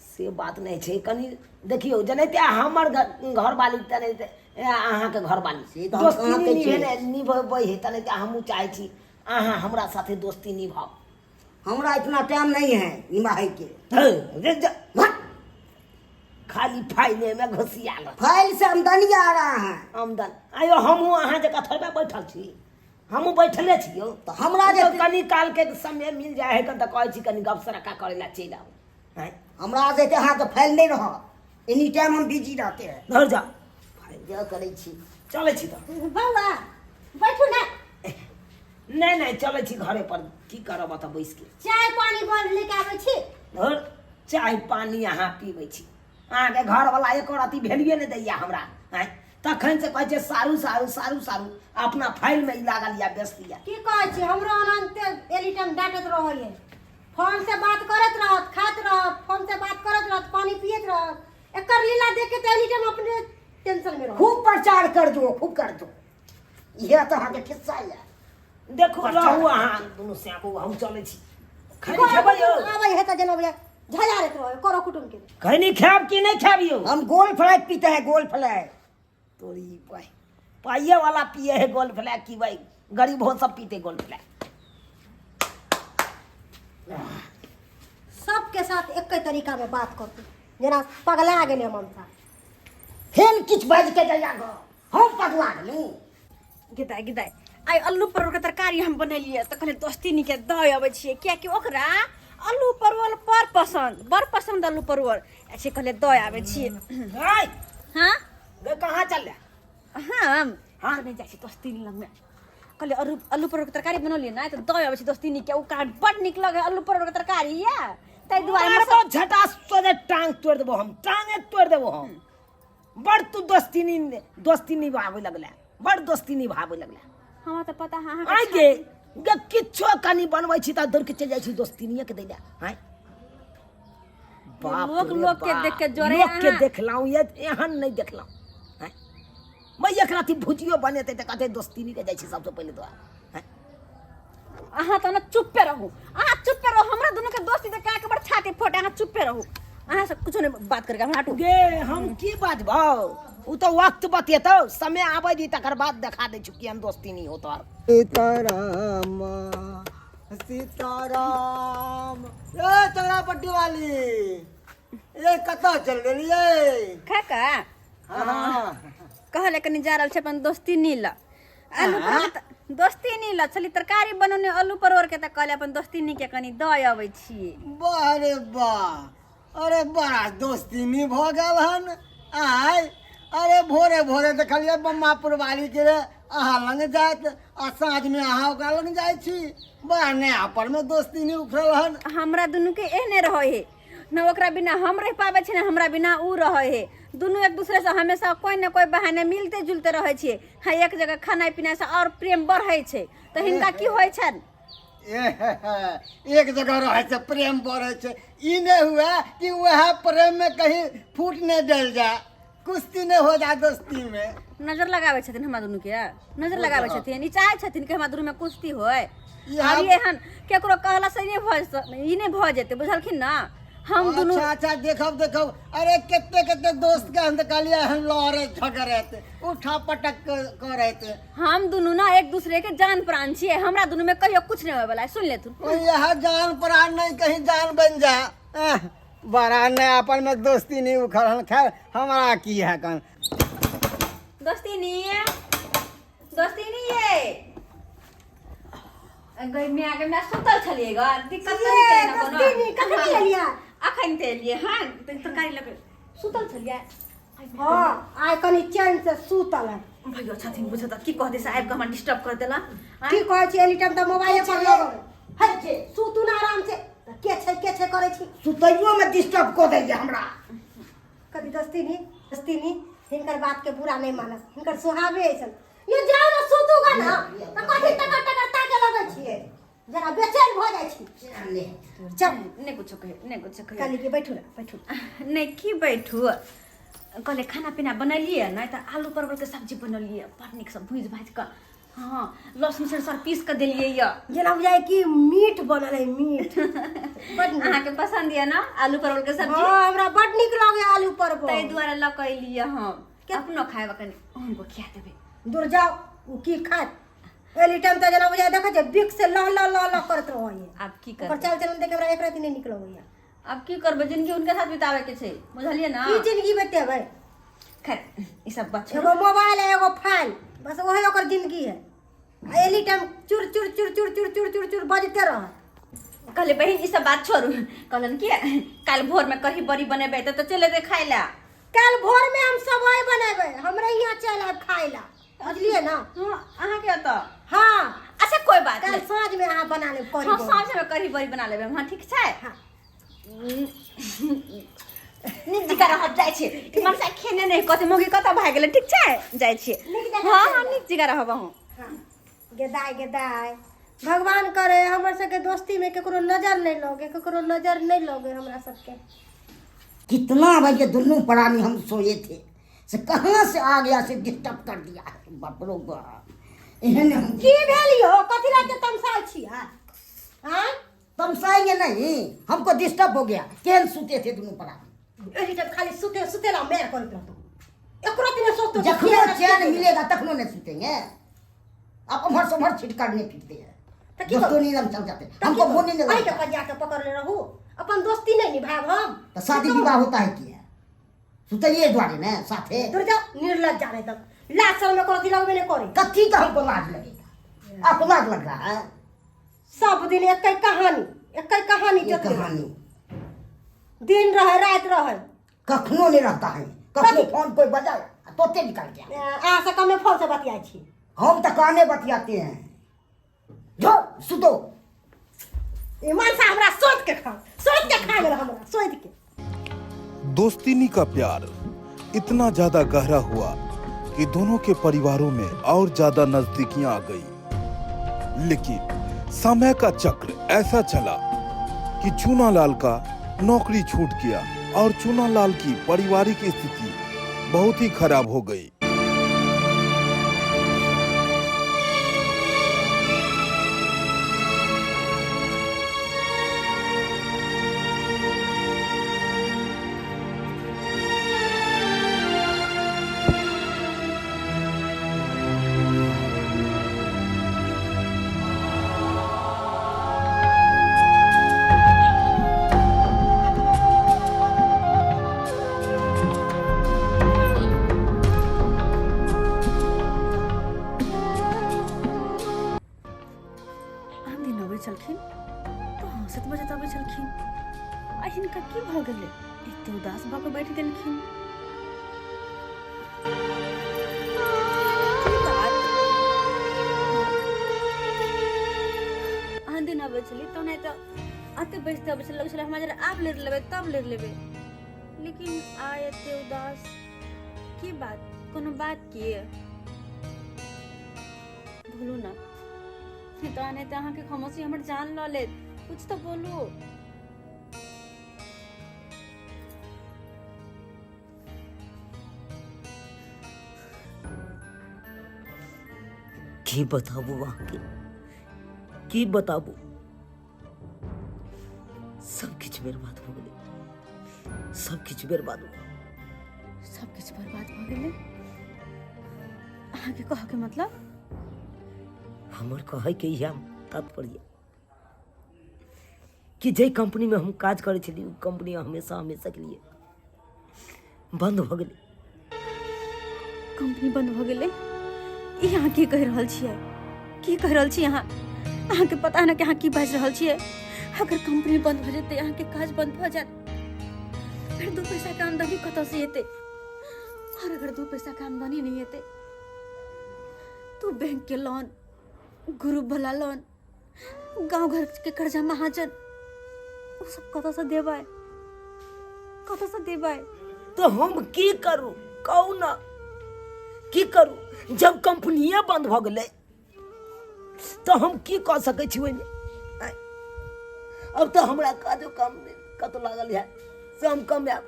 से बात नहि छै कनि देखियौ जेनाहिते हमर घरवाली तेनाहिते अहाँके घरवाली से तऽ हम दोस्ती कहाँ कहै छियै। निभेने निभबै है तेनाहिते हमहूँ चाहै छी अहाँ हमरा साथे दोस्ती निभाउ हमरा इतना टाइम नहीं है निभाए के हे, रे खाली फाइलेमे घुसियाल रहत। फाइल से आमदनी आ रहा है आमदन आयो हमहूँ अहाँ जकाँ थोड़बे बैठल छी हमहूँ बैठले छी यौ तऽ हमरा जे तऽ कनि कालके समय मिल जाइ है तऽ कहै छी कनि गप सड़क्का करै लए चलि आउ आँय हमरा जे अहाँके फाइल नहीं रहत एनी टाइम हम बिजी रहते हैं घर जाउ फाइल करै छी चलै छी तऽ बौआ बैठू ने नहि नहि चलै छी घरे पर की करब ओतऽ बैस के चाय पानी बन लेके आबै छी धुर चाय पानी अहाँ पीबै छी अहाँके घरवला एको रत्ती भेलिए नहि दैया हमरा आँय तखन से कहै छै सारू सारू सारू सारू अपना फाइलमे ई लागल यऽ व्यस्त यऽ की कहै छी हमरो अनन्त एनी टाइम डांटैत रहैए फोन से बात करैत रहत खाइत रहत फोन से बात करैत रहत पानी पियैत रहत एकर लीला देख के तऽ एनी टाइम अपने टेंशन में रहत खूब प्रचार कर दो खूब कर दो यह तो अहाँके खिस्सा यऽ देखू रहू अहाँ दुनू श्यामू हम चलै छी खैनी खेबै यौ आबै है तऽ जेना बुझाय झझारैत रहै करो कुटुम के खैनी खायब कि नहि खायब यौ हम गोल फ्लैग पीते हैं गोल फ्लैग तोरी पाई पाइये वाला पिए है गोल्ड फ्लैग की भाई गरीब हो सब पीते गोल्ड फ्लैग सबके साथ एके तरीका में बात करतै जेना पगला गेलै ममता फेन किछु बाजि के जाइया घर हम पगला गेलहुँ गिदाय गिदाय आइ अल्लू परवलके तरकारी हम बनेलियै तऽ कहलियै दोस्तीनीके दऽ अबै छियै कियाकि ओकरा अल्लू परवल बड़ पसन्द बड़ पसन्द अल्लू परवल ऐसे कहलियै दऽ आबै छियै हाय हाँ गे कहाँ चल रहा हम हाँ। नहि जाइ छी दोस्तीनी लगमे कहलियै अल्लू अल्लू परवलके तरकारी बनौलियै ने तऽ दऽ अबै छी दोस्तीनीके ओ कारण बड़ नीक लगै अल्लू परवलके तरकारी यऽ ताहि दुआरे मारबो झटा सोझे टांग तोड़ देबो हम टांगे तोड़ देबो हम बड़ तू दोस्ती नहीं दोस्ती निभावे लगला बड़ दोस्ती निभावे लगला हमरा तऽ पता है आइ गे गे किछो कनि बनबै छी तऽ दौड़ के चलि जाइ छी दोस्तिनिये के दै लए आँय। बाप लोक रे लोक के बाप, देख के जरै लोक के अहाँ। देखलहुँ ये एहन नहि देखलहुँ आँय। मैं एक राति भुजियो बनेतै तऽ कहतै दोस्तिनी के जाइ छी सबसँ पहिले तो आँय। अहाँ तऽ ने चुप्पे रहू, अहाँ चुप्पे रहू। हमरा दुनू के दोस्ती देख के अहाँके बड़ छाती फटे। अहाँ चुप्पे रहू, अहाँ से कुछो नहीं बात करके हमरा हटू। गे हम की बाजबौ, उ तऽ वक्त बतेतौ, समय आबै दी तकर बाद देखा दै छु केहन दोस्ती नहीं हो तोहर। सीताराम सीताराम। ए चंगरा पट्टी वाली, ए कतऽ चल गेलियै? काका। हाँ। कहले कनी जा रहल छै अपन दोस्ती नील आलू परोड़ के दोस्ती नील छली तरकारी बनौने आलू परोड़ के, तऽ कहले अपन दोस्ती नी के कनी दऽ अबै छियै। वाह रे वाह, अरे बड़ा दोस्ती नी भऽ गेल हन आय। अरे भोरे भोरे देखलियै बम्मापुर वाली के अहाँ लग जाइत आ साँझमे अहाँ ओकरा लग जाइ छी, बड़ा नया पर में दोस्ती नी उखड़ल हन। हमरा दुनू के एहने रहै हे न, ओकरा बिना हम रह पाबै छी न हमरा बिना उ रहै हे। दुनू एक दूसरे से हमेशा कोई न कोई बहाने मिलते जुलते रहै छियै। हाँ, एक जगह खाना पीना से और प्रेम बढ़ै छै, तऽ हिनका की होइ छनि? एक जगह रहै छै प्रेम बढ़ै छै, ई नहि हुए कि वएह प्रेम में कहीं फूट नहि डल जाए, कुश्ती नहि हो जाए दोस्ती में। नजर लगाबै छथिन हमरा दुनू के, नजर लगाबै छथिन। ई चाहै छथिन कि हमरा दुनू में कुश्ती होय। आब एहन केकरो कहला से नहि भऽ ई नहि भऽ जेतै, बुझलखिन ना? हम दुनू अच्छा अच्छा, देखब देखब। अरे कते कते दोस्त के हम कहलियै हन लड़े झगड़ैत उठा पटक करैत। हम दुनू ना एक दूसरे के जान प्राण छियै, हमरा दुनू में कहियो कुछ नहीं होय वाला है, सुन लेथुन। कोई यह जान प्राण नहीं कहीं जान बन जा। बड़ा नया अपन में दोस्ती नहीं उखड़ल। खैर हमारा की है कन दोस्ती नहीं है, दोस्ती नहीं है। गई मैं आगे मैं सुतल छलियै ग, दिक्कत तऽ नहि ये, छै ने कोनो? दोस्ती नहीं, कखनी एलियै? अखन तऽ एलियै हँ, तऽ तरकारी लऽ कऽ सुतल छलियै। हाँ, आइ कनि चैन से सुतल है। भैया छथिन बुझ तऽ की कहतै से आबि कऽ हमरा डिस्टर्ब कर देला। की कहै छी, एनी टाइम तऽ मोबाइले पर लगल है। सुतू ना आराम से, तऽ के छै के छै करै छी? सुतैयो में डिस्टर्ब कऽ दैया हमरा। कभी दोस्ती नहीं, दोस्ती नहीं, हिनकर बात के बुरा नहीं मानस, हिनकर स्वभावे ऐसन। यो जाओ ना सुतू गा ना, तऽ कथी टकर टकर ताके लगै छियै, जरा बेचैन भऽ जाइ छी। चल। नहि कुछो कहे, नहि कुछो कहे। कहली कि बैठू ना, बैठू। नहि की बैठू, कहले खाना पीना बनेलियै नहि तऽ आलू परवलके सब्जी बनेलियै बड़ नीकसँ भूजि भाजि कऽ, हँ लहसुन सरिसो पीस कऽ देलियै यऽ। जेना बुझाइ कि मीट बनल है, मीट बड नीक। अहाँके पसन्द यऽ ने आलू परवलके सब्जी? हँ, हमरा बड नीक लगैए आलू परवल। ताहि दुआरे लऽ कऽ एलियै हम, अपनो खायब कनि हुनको खिया देबै। दूर जाओ, ओ की खायत? एनी टाइम तऽ जेना बुझाइ देखै छै बिक से लह लह लह लह करैत रहैए। आब की ओकर करबै, चाल चलन देख हमरा एक राति नहि नीक लगैए। आब की करबै, जिंदगी हुनके साथ बिताबे के छै, बुझलियै ने? की जिंदगी बितेबै? खैर ई सब बात छोड़ू। एगो मोबाइल है एगो फाइल, बस वही ओकर जिंदगी है। आ एनी टाइम चुर चुर चुर चुर चुर चुर चुर चुर बजते रह। कहले बहिन ई सब बात छोड़ू, कहलन कि काल्हि भोर में कढ़ी बड़ी बनेबै तऽ चलि एबै खाय लए। काल्हि भोर में हम सवाई बनेबै, हमरे यहाँ चलि आयब खाय ला, बुझलियै ना? हाँ, अहाँके ओतऽ? हाँ। अच्छा कोई बात काल्हि नहीं, साँझ में अहाँ बना लेब कढ़ी हाँ बड़ी। साँझ में कढ़ी बड़ी बना लेबै हम, हाँ ठीक छै। हाँ। नीक जकाँ रहब, जाइ छियै, मनसा खेने नहि कहतै मौगी कतऽ भागि गेलै। ठीक छै, जाइ छियै। नीक जकाँ हाँ चलि हाँ जायब। नीक जकाँ रहब अहूँ। हाँ। गेदाय गेदाय, भगवान करे हमर सबके दोस्ती में केकरो नजर नहीं लगे, केकरो नजर नहीं लगे हमरा सबके। कितना बजे दोनों प्राणी हम सोए थे से कहाँ से आ गया से डिस्टर्ब कर दिया है। बाप रो बाप, एहन हम की भेल यो, कथी लागे तमसाल छी? हाँ तमसाएंगे नहीं, हमको डिस्टर्ब हो गया। केहन सुते थे दोनों प्राणी? एही जब खाली सुते सुतेला मेर करैत रहतो, एकरो दिन सोचतो कि जखनो किया चैन मिलेगा तखनो नहीं सुतेंगे आप, उम्हर से उम्हर छिटकरने फिरते हैं। तऽ की दोस्तों करू? नीलम चल जाते, तऽ की हमको करू? मोन नहीं अहीं के लगता। पजिया के पकड़ले रहू, अपन दोस्ती नहीं निभायब हम? तो शादी विवाह होता है की है सुतलिए द्वारे ने साथे। दूर जाओ, निर्लज्ज जा रहे तक लाज शर्म करो दिलावे नहीं करे। कथी का हमको लाज लगेगा? आपको लाज लग रहा है? सब दिन एक कहानी, एक कहानी। ये जोतले कहानी दिन रहे रात रहे कखनो नहीं रहता है। कखनो फोन कोई बजाए तोते निकल गया। अहाँ से कमे फोन से बतियाइ छी? हम तो काने बतियाते हैं। जो सुतो। ई मनसा हमरा सोच के खा, सोच के खा गेल हमरा सोच के। दोस्तीनी का प्यार इतना ज्यादा गहरा हुआ कि दोनों के परिवारों में और ज्यादा नजदीकियां आ गई, लेकिन समय का चक्र ऐसा चला कि चूनालाल का नौकरी छूट गया और चूनालाल की पारिवारिक स्थिति बहुत ही खराब हो गई। आन दिन अबै छलखिन तऽ हँसैत बजैत अबै छलखिन आ हिनका की भऽ गेलै एते उदास भऽ कऽ बैठ गेलखिन की बात आन दिन अबै छली तऽ नहि तऽ एते बैसते अबै छलै लगै छलै हमरा जरा आब लड़ि लेबै तब लड़ि लेबै लेकिन आइ एते उदास की बात कोनो बात की बोलू ना नहि तऽ नहि तऽ अहाँके खामोशी हमर जान लऽ लेत कुछ तऽ बोलू की बताबू अहाँके की बताबू सब किछु बर्बाद भऽ गेलै सब किछु बर्बाद भऽ गेलै। सब किछु बर्बाद भऽ गेलै अहाँके कहऽके मतलब हमर कहैके इएह तात्पर्य कि जाहि कंपनीमे हम काज करै छलियै ओ कंपनी हमेशा हमेशाके लिए बन्द भऽ गेलै कंपनी बंद भऽ गेलै ई अहाँ की कहि रहल छियै की कहि रहल छी अहाँ अहाँके पता ने कि अहाँ की बाजि रहल छियै अगर कंपनी बंद भऽ जेतै अहाँके काज बंद भऽ जायत फेर दू पैसाके आमदनी कतऽसँ एतै और अगर दू पैसाके आमदनी नहि एतै तो बैंक के लोन ग्रुप वाला लोन गाँव घर के कर्जा महाजन ओ सब कतऽसँ देबै कतऽसँ देबै तऽ हम की करू कहू ने की करू जब कंपनिए बंद भऽ गेलै तऽ हम की कऽ सकै छी ओहिमे आँय? अब तऽ हमरा काजो काम नहि कतौ लागल है से हम कमायब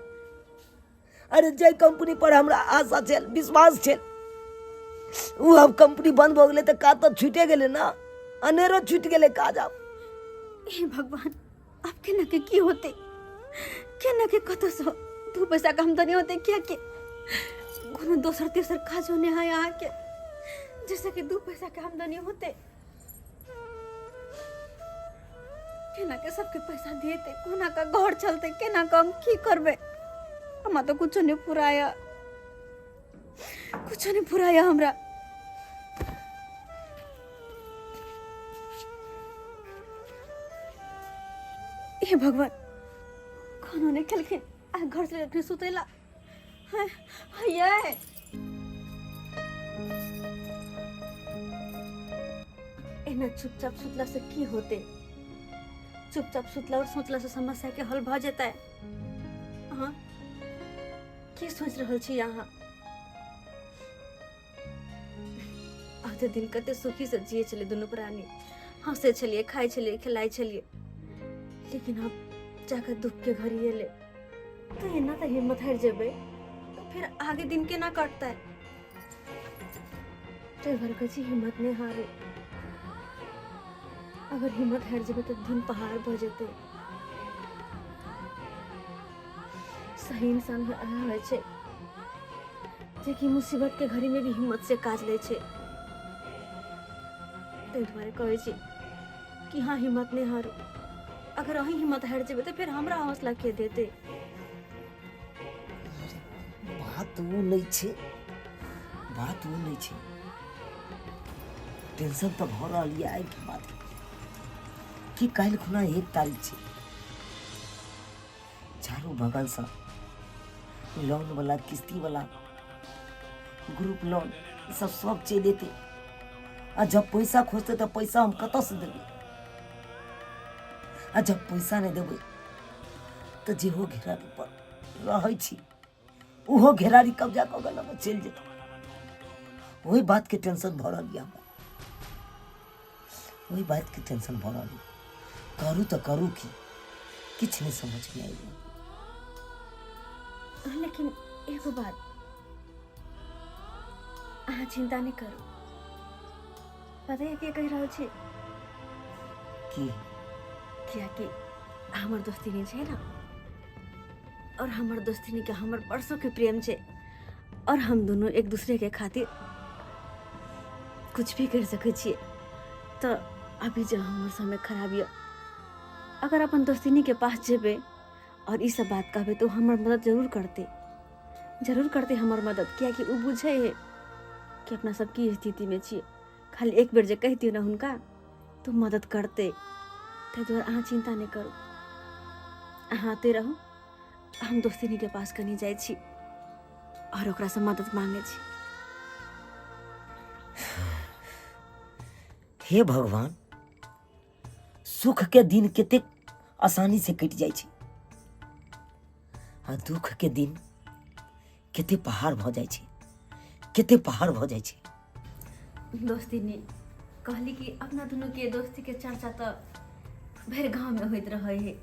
अरे जाहि कंपनी पर हमरा आशा छल विश्वास छल ओ अब कंपनी बंद भऽ गेलै तऽ काज तऽ छूटे गेलै ने अनेरो छूटि गेलै काज आब हे भगवान आब केना के की होते केना के कतऽसँ दू पैसा के आमदनी होते कियाकि कोनो दोसर तेसर काजो नहि है अहाँके जैसे कि दू पैसा के आमदनी होते केना के सबके पैसा देते कोना का घर चलते केना के हम की करबै हमरा तो कुछो नहीं फुराया कुछो नहीं फुराया हमरा हे भगवान खाना नहीं खेलखिन आ घर से अखनी सुतेला हैं ये एना चुपचाप सुतला से की होते चुपचाप सुतला और सोचला से समस्या के हल भऽ जेतै अहाँ की सोच रहल छी अहाँ आधे दिन कते सुखी से जिए छलियै दुनू प्राणी हंसै छलियै खाइ छलियै खेलाइ छलियै लेकिन आब जाकऽ दुख के घड़ी एलै तऽ एना तऽ हिम्मत हारि जेबै तऽ फेर आगे दिन केना कटतै ताहि दुआरे कहै छी हिम्मत नहि हारू अगर हिम्मत हारि जेबै तऽ दिन पहाड़ भऽ जेतै सही इंसान होइ छै जेकि मुसीबत के घड़ी में भी हिम्मत से काज लै छै ताहि दुआरे कहै छी कि हाँ हिम्मत नहि हारू अगर अहीं हिम्मत हारि जेबै तऽ फेर हमरा हौसला के देतै बात ओ नहि छै बात ओ नहि छै टेंशन तऽ भऽ रहल यऽ आइके बात कि काल्हि खुना एक तारीख छै चारू बगलसँ लोनवला किस्तीवला ग्रुप लोन ई सब सब चलि एतै आ जब पैसा खोजतै तऽ पैसा हम कतऽसँ देबै आ जब पैसा नहि देबै तऽ जेहो घेरारी पर रहै छी ओहो घेरारी कब्जा कऽ कऽ लऽ कऽ चलि जेतै ओहि बातके टेंशन भऽ रहल यऽ हमरा ओहि बातके टेंशन भऽ रहल यऽ। करू तऽ करू की किछु नहि समझमे आबि रहल। लेकिन एगो बात अहाँ चिंता नहीं करू पता है के कहि रहल छी की कियाकि हमर दोस्ती छै ने और हमर दोस्ती के हमर बरसों के प्रेम छै और हम दोनों एक दूसरे के खातिर कुछ भी कर सकै छियै तऽ अभी जे हमर समय खराब यऽ अगर अपन दोस्तिनी के पास जेबै और ई सब बात कहबै तऽ ओ हमर मदद जरूर करतै जरूर करतै हमर मदद कियाकि ओ बुझै है कि अपना सब की स्थितिमे छियै खाली एक बेर जे कहि दियौ ने हुनका तऽ मदद करतै ताहि दुआरे अहाँ चिन्ता नहि करू अहाँ आते रहू हम दोस्तिनीके पास कनि जाइ छी आओर ओकरासँ मदद मांगै छी। हे भगवान, सुख के दिन कतेक आसानी से कटि जाइ छै आ दुख के दिन कते पहाड़ भऽ जाइ छै, कते पहाड़ भऽ जाइ छै। दोस्तिनी कहली कि अपना दुनूके दोस्तीके चर्चा तऽ भरि गाँवमे होइत रहै है,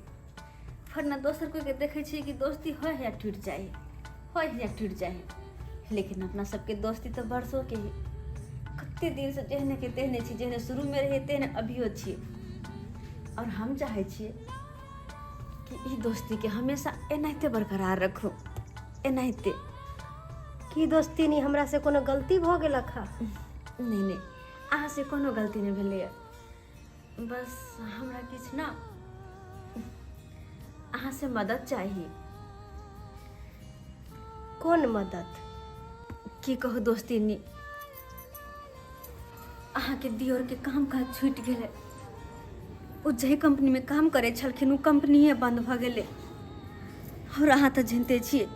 फरना दोसर कोइके देखै छियै कि दोस्ती होइ है या टूटि जाइ है, होइ है या टूटि जाइ है, लेकिन अपना सबके दोस्ती तऽ बरसोके है। कते दिनसँ जेहने के तेहने छी, जेहने शुरूमे रहियै तेहने अभियो छियै। आओर हम चाहै छियै कि ई दोस्तीके हमेशा एनाहिते बरकरार रखू, एनाहिते। की दोस्तीनी, हमरा से कोनो गलती भऽ गेलक हँ? नहि नहि, अहाँसँ कोनो गलती नहि भेलैए, बस हमरा किछु ने अहाँसँ मदद चाही। कोन मदद? की कहू दोस्तीनी, अहाँके दियोरके काम काज छूटि गेलै। ओ जाहि कंपनीमे काम करै छलखिन ओ कंपनीए बंद भऽ गेलै। आओर अहाँ तऽ जनते छियै,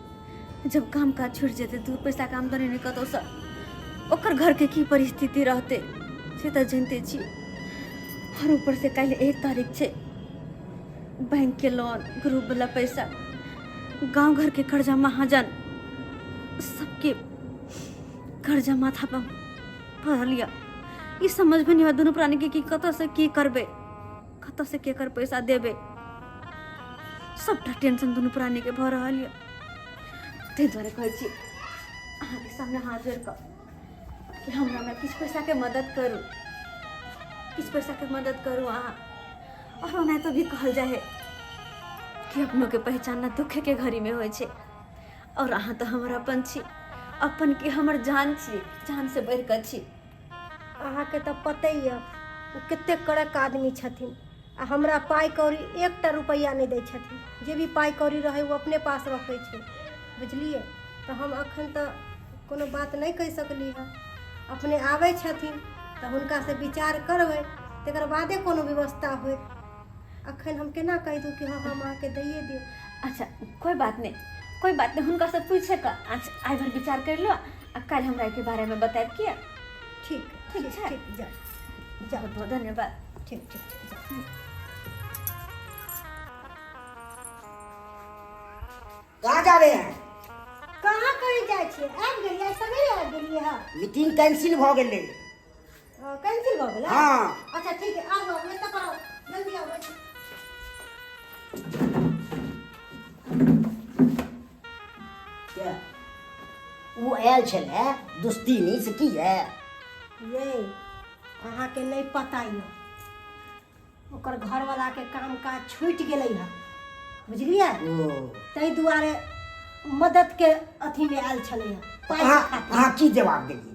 जब काम काज छूटि जेतै, दू पैसाके आमदनी नहि कतहुसँ, ओकर घरके की परिस्थिति रहतै से तऽ जनते छियै। आओर ऊपरसँ काल्हि 1 तारीख छै, बैंकके लोन, ग्रुपवला पैसा, गाँव घरके कर्जा, महाजन सबके कर्जा माथा पर पड़ल यऽ। ई समझमे नहि दुनू प्राणीके कि कतऽसँ की करबै, कतऽसँ केकर पैसा देबै। सबटा टेंशन दुनू प्राणीके भऽ रहल यऽ। ताहि दुआरे कहै छी अहाँके सामने हाथ जोड़ि कऽ कि हमरा किछु पैसाके मदद करू, किछु पैसाके मदद करू अहाँ। आओर ओनाहितो भी कहल जाइ है कि अपनोके पहचान दुखेके घड़ीमे होइ छै, आओर अहाँ तऽ हमर अपन छी, अपन के हमर जान छी, जान से बढ़ि कऽ छी। अहाँके तऽ पते यऽ ओ कतेक कड़क आदमी छथिन आ हमरा पाइ कौड़ी एकटा रुपैआ नहि दै छथिन। जे भी पाइ कौड़ी रहै ओ अपने पास रखै छै, बुझलियै? तऽ हम अखन तऽ कोनो बात नहि कहि सकली हँ। अपने आबै छथिन तऽ हुनकासँ विचार करबै, तकर बादे कोनो व्यवस्था होयत। अखन हम केना कहि दू कि हँ हम अहाँके दैए देब। अच्छा कोई बात नहीं, कोई बात नहीं, हुनका से पूछे के आज आइ भर विचार कर लो आ काल्हि हमरा एहिके बारेमे बतायब किया। ठीक ठीक छै, ठीक, जाउ जाउ। बहुत बहुत धन्यवाद। ठीक ठीक ठीक, जाउ। कहाँ जा रहे हैं? कहाँ कहीं जाइ छियै, आबि गेलियै, सवेरे आबि गेलियै हँ। मीटिंग कैंसिल भऽ गेलै। कैंसिल भऽ गेलै? हाँ। अच्छा ठीक है, आबू आबू, एतऽ पर आउ, जल्दी आउ, बैठू। के? ओ आयल छलै दोस्तीनी से की है? ये अहाँके नहि पता यऽ, ओकर घरवलाके काम काज छूटि गेलै हँ, बुझलियै? ओ ताहि दुआरे मददके अथीमे आयल छलै हँ, पाइके अहाँ खातिर। अहाँ की जवाब देलियै?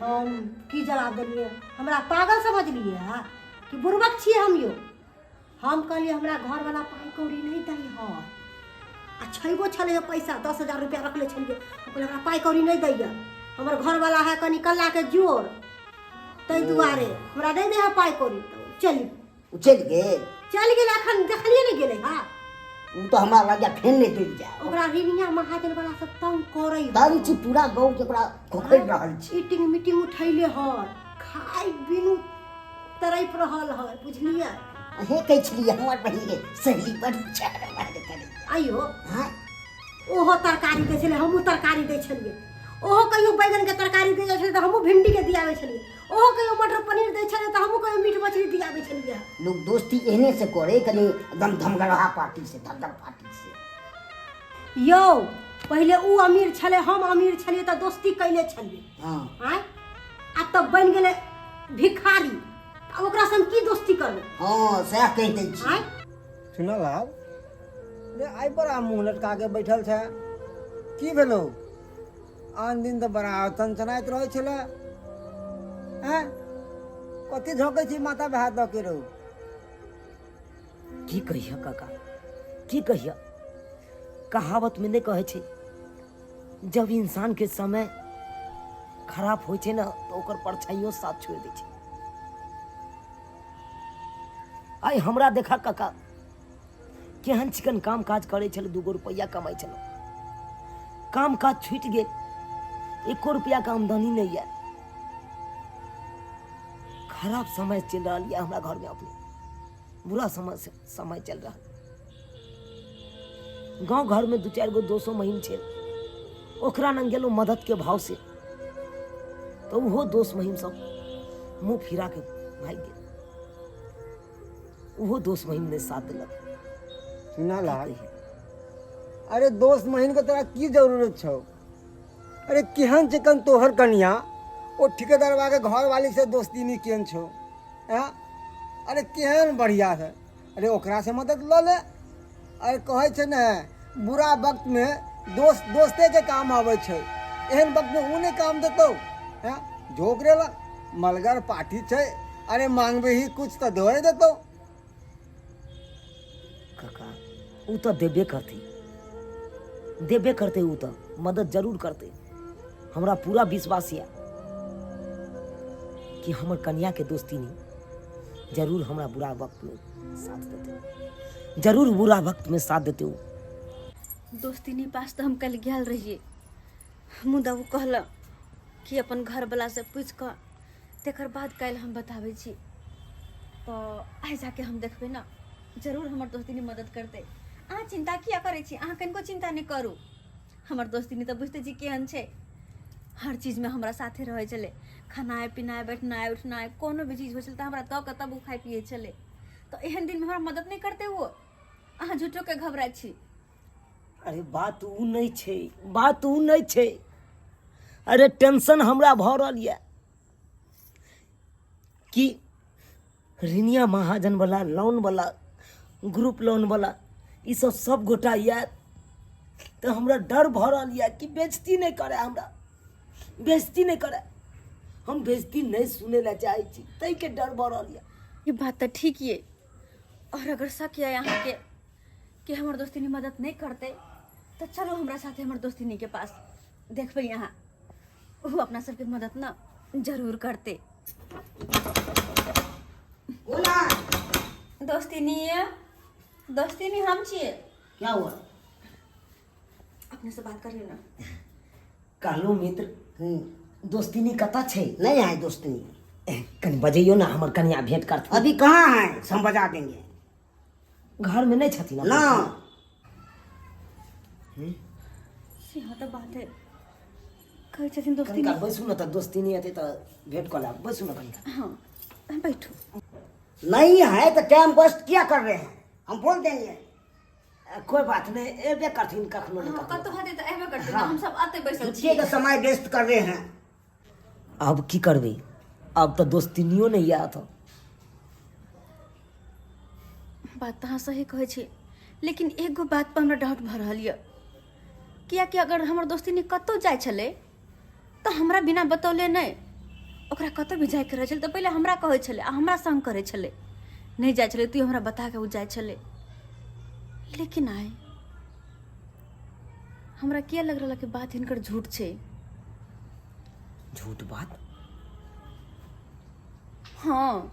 हम की जवाब देलियै? हमरा पागल समझलियै हँ कि बुड़बक छियै हम यौ? हम कहलियै हमरा घरवला पाइ कौड़ी नहि दै हँ, आ छैबो छलै हँ पैसा, 10,000 रुपया रखले छलियै। हम कहलियै हमरा पाइ कौड़ी नहि दैए, हमर घरवला है कनि कल्लाके जोर, ताहि दुआरे हमरा नहि दै है पाइ कौड़ी। तऽ चलि ओ चलि गेल? चलि गेल, एखन देखलियै नहि गेलै हँ। ओ तऽ हमरा लगैए फेर नहि डूबि जाय। ओकरा रिनिया महाजन वाला सब तंग करै हय। तंग छी, पूरा गाँव के ओकरा खोखरि रहल छी। ईटिंग मीटिंग उठैले हय, खाय बिनु तड़पि रहल हय, बुझलियै? अहें कहै छलियै हमर बहिन के सहेली बड़ चार मार करै। आइयो हाँ? ओहो तरकारी दै छलै, हमहूँ तरकारी दै छलियै। ओहो कहियो बैगनके तरकारी दै जाइ छलै तऽ हमहूँ भिंडीके दियाबै छलियै। ओहो कहियो मटर पनीर दै छलै तऽ हमहूँ कहियो मीट मछली दियाबै छलियै। लोग दोस्ती एहने से करे, कनी एकदम धमगरहा पार्टी से, धमधम पार्टी से। यौ पहिले उ अमीर छलै, हम अमीर छलियै तऽ दोस्ती कैले छलियै। हाँ। आँय, आ तब बनि गेलै भिखारी, आब ओकरासँ हम की दोस्ती करबै? हाँ सएह कहि दै छी। आँय सुनल आब रे, आइ बड़ा मुँह लटका के बैठल छै, की भेलौ? आन दिन तऽ बड़ा चनचनाइत रहै छलै। आँय, कथी झोंकै छी माथा भात दऽ के रौ? की कहिया काका, की कहिया, कहावत में नहीं कहे छै, जब इंसान के समय खराब होइ छै ने तऽ ओकर परछाइयो साथ छोड़ि दै छै। आइ हमरा देखा काका, केहन चिकन काम काज करै छल, दूगो रुपैआ कमाइ छल, काम काज छूटि गेल, एको रुपैआके आमदनी नहि यऽ। खराब समय चलि रहल यऽ हमरा घरमे, अपने बुरा समय समय चलि रहल। गाँव घरमे दू चारि गो दोसो महीन छै, ओकरा लग गेलहुँ मददके भाव से, तऽ ओहो दोस्त महीम सब मुँह फिरा के भागि गेल, ओहो दोस्त महीम नहि साथ देलक। सुना लाल, अरे दोस्त महीन के तोरा की जरूरत छौ? अरे केहन चिकन तोहर कनिया ओ ठेकेदारवा के घर वाली से दोस्ती नहीं केहन छौ? हैं? अरे केहन बढ़िया है, अरे ओकरा से मदद लऽ ले। अरे कहै छै ने, बुरा वक्त में दोस्त दोस्ते के काम आबै छै, एहन वक्त में उ नहि काम देतौ। हैं? जो ओकरे लग मलगर पार्टी छै, अरे मांगबे ही कुछ तऽ दे देतौ। काका उ तऽ देबे करतै, देबे करतै, उ तऽ मदद जरूर करतै। हमरा पूरा विश्वास यऽ कि हमर कन्याके दोस्ती नहीं जरूर हमरा बुरा वक्त में साथ देतै, जरूर बुरा वक्त में साथ देतै उ। दोस्तीनी पास तऽ हम काल्हि गेल रहियै, मुदा ओ कहलक कि अपन घरवलासँ पूछि कऽ तकर बाद काल्हि हम बताबै छी। तऽ आइ जाके हम देखबै ने, जरूर हमर दोस्तीनी मदद करतै। अहाँ चिन्ता किया करै छी? अहाँ कनिको चिन्ता नहि करू। हमर दोस्तीनी तऽ बुझिते छी केहन छै, हर चीजमे हमरा साथे रहै छलै, खेनाइ पिनाइ, बैठनाइ उठनाइ, कोनो भी चीज होइ छलै तऽ हमरा दऽ कऽ तब ओ खाइ पियै छलै। तऽ एहन दिनमे हमरा मदद नहि करतै ओ? अहाँ झूठोके घबराइ छी। अरे बात उ नहि छै, बात उ नहि छै, अरे टेंशन हमरा भऽ रहल यऽ कि रिनिया महाजन वाला, लोन वाला, ग्रुप लोन वाला, ई सब सब गोटा यऽ, तऽ हमरा डर भऽ रहल यऽ कि बेइज्जती नहि करए, हमरा बेइज्जती नहि करए, हम बेइज्जती नहि सुनै लए चाहै छी, ताहिके डर भऽ रहल यऽ। ई बात तऽ ठीक ये, और अगर शक यऽ अहाँके कि हमर दोस्तीनी मदद नहि करतै तऽ चलू हमरा साथे हमर दोस्तीनी के पास, देखबै अहाँ ओ अपना सबके मदद न जरूर करतै। बोला दोस्तीनी, दोस्तीनी हम छियै। क्या हुआ? अपने से बात करियौ ना। कहलहुँ मित्र, दोस्तीनी कतऽ छै? नहीं है दोस्तीनी। कनि बजैयौ ना, हमर कनिया भेंट करथिन। अभी कहाँ है, हम बजा देंगे। घर में नहीं छथिन? ना। से हाँ तऽ बात है, कहै छथिन दोस्ती। कनिका बैसू ने तऽ, दोस्ती नहीं हेतै तऽ भेंट कऽ लेब, बैसू ने कनिका। हाँ बैठू। नहीं है तो टाइम वेस्ट क्या कर रहे हैं, हम बोल देंगे। कोई बात नहीं, एबे करथिन कखनो ने हाँ, कखनो। कतौ हेतै तऽ एबे करतै ने, हम सब अतै बैसल झूठे छियै। के समय वेस्ट कर रहे हैं। आब की करबै, आब तऽ दोस्तीनियो नहि आयत। बात तऽ अहाँ सही कहै छी, लेकिन एगो बात पर हमरा डाउट भऽ रहल यऽ, कियाकि अगर हमर दोस्तीनी कतौ जाइ छलै तऽ हमरा बिना बतौले नहि, ओकरा कतौ भी जाइके रहै छलै तऽ पहिले हमरा कहै छलै आ हमरा संग करै छलै, नहि जाइ छलै तैयो हमरा बता कऽ ओ जाइ छलै। लेकिन आइ हमरा किया लग रहल कि बात हिनकर झूठ छै? झूठ बात? हाँ,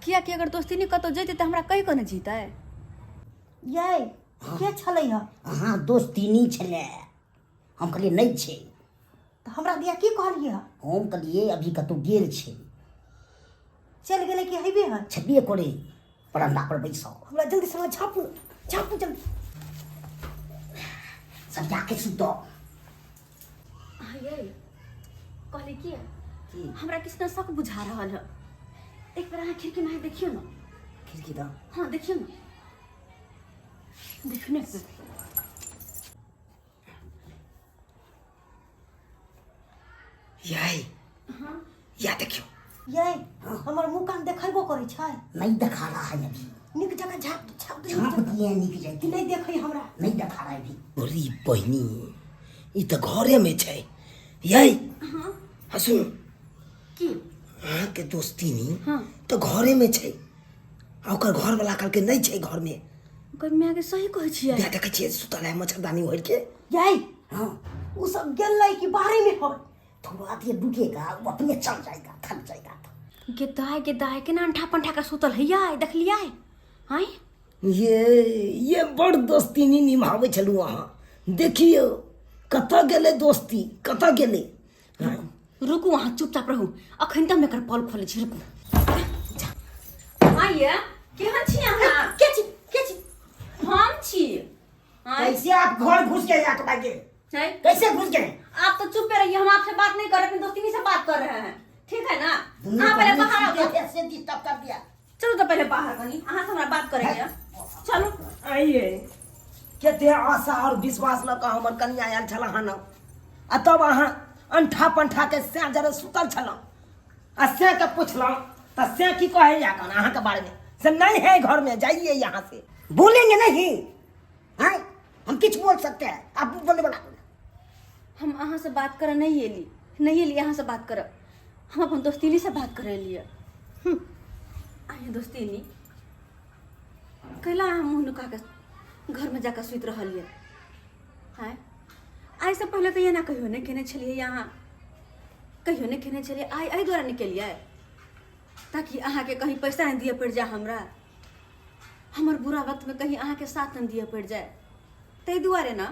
कियाकि अगर दोस्तीनी कतौ जैतै तऽ हमरा कहि कऽ ने जीतै। यै के छलै हँ? अहाँ दोस्तीनी छलै, हम कहलियै नहि छै। तऽ हमरा दिया की कहलियै हँ? हम कहलियै अभी कतौ गेल छै। चलि गेलै कि हेबे है? छेबे करे, बरंडा पर बैसो। हमरा जल्दी से झापू, झापू जल्दी। सब जाके सुतो। हाँ यै, कहली की? हमरा किछु ने शक बुझा रहल है। एक बार अहाँ खिड़की में देखियौ ने। खिड़की दऽ? हाँ, देखियौ ने, देखियौ ने एक बेर। यै, या देखियौ। यै, हमर मुँह कान देखेबो करै छै? नहीं दिखा रहा है अभी। नीक जगह झाँप छाप दे। झाँप दिए निक जाए। कि नहीं देखै हमरा? नहीं दिखा रहा है अभी। अरे बहिनी, ई तऽ घरेमे छै। यै, हाँ, सुनू। की? अहाँके दोस्ती नी तऽ घरेमे छै आ ओकर घरवला कहलकै नहि छै घरमे। ओकर मायके सही कहै छियै। देह देखै छियै, सुतल है मच्छरदानी ओढ़ि के। यै, उ सब गेलै कि बाहरे में है? थोड़ा देर रुकेगा, वो अपने चल जाएगा, थक जाएगा तो। गे दाय, गे दाय, केना अंठा पंठा के सुतल है यै, देखलियै? आँय। ये बड़ दोस्ती नी निभाबै छलहुँ अहाँ। देखियौ कतऽ गेलै दोस्ती, कतऽ गेलै? हाँ। रुकू, अहाँ चुपचाप रहू, अखन तऽ हम एकर पॉल खोलै छी, रुकू। आइए, केहन छी अहाँ? के छी, के छी? हम छी। आँय। कैसे आप घर घुस गए आके भागे? हैं? कैसे घुस गए? आप तो चुप पे रहिए, हम आपसे बात नहीं कर रहे, अपनी दोस्ती से बात कर रहे हैं, ठीक है ना? दुनू अहाँ पहले बहिनी बाहर आओ। सीधे से डिस्टर्ब कर दिया। चलो तो पहले बाहर कहीं अहाँ से हमरा बात करेंगे, चलो। आइए, कते आशा और विश्वास लऽ कऽ हमर कनिया आयल छल अहाँ लग आ तब अहाँ अंठा पंठा के सैं जरे सुतल छलहुँ आ सैं के पुछलहुँ तऽ सैं की कहैया कन अहाँके बारेमे से नहीं है घर में, जाइए यहाँ से। बोलेंगे नहीं हैं, हम किछ बोल सकते हैं, आप बोलने वाला कौन है? हम अहाँ से बात करऽ नहीं एली, नहीं एली अहाँ से बात करऽ, हम अपन दोस्तीनी से बात करे लिए। आइए दोस्तीनी, कैला अहाँ मुँह नुका के घर में जाकर सुति रहल ये? आँय, आइ से पहले तऽ एना कहियो नहि केने छलियै अहाँ, कहियो नहि केने छलियै। आइ एहि दुआरे नहि केलियै ताकि अहाँके कहीं पैसा नहि दिअ पड़ि जाए हमरा, हमर बुरा वक्तमे कहीं अहाँके साथ नहि दिअ पड़ि जाए, ताहि दुआरे ने।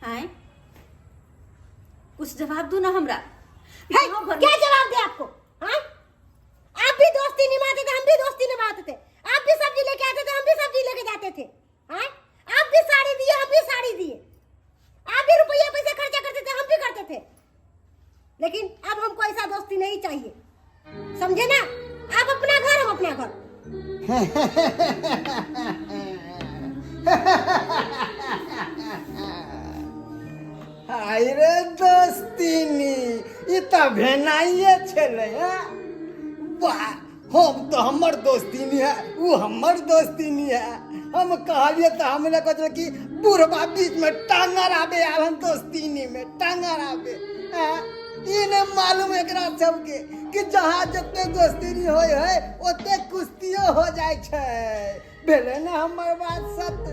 आँय, कुछ जवाब दू ना हमरा। है, गाँव घर में- क्या जवाब दे आपको? हाँ, आप भी दोस्ती निभाते थे, हम भी दोस्ती निभाते थे। आप भी सब्जी लेके आते थे, हम भी सब्जी लेके जाते थे। हाँ, आप भी साड़ी दिए, हम भी साड़ी दिए। आप भी रुपया पैसा खर्चा करते थे, हम भी करते थे। लेकिन अब हमको ऐसा दोस्ती नहीं चाहिए, समझे ना? आप अपना घर, हम अपना घर। हाय रे दोस्तीनी, ई तऽ भेनाइए छलै। हँ वाह, हम तऽ हमर दोस्तीनी है, ओ हमर दोस्तीनी है। हम कहलिए तऽ हमरे कहै छलै कि बुढ़बा बीचमे टांगर आबे आयल हन, दोस्तीनी में टांगर आबे। हँ, ई नहि मालूम एकरा सबके कि जहाँ जते दोस्तीनी होइ है ओते कुश्तियो हो जाइ छै। भेलै ने हमर बात सत्य?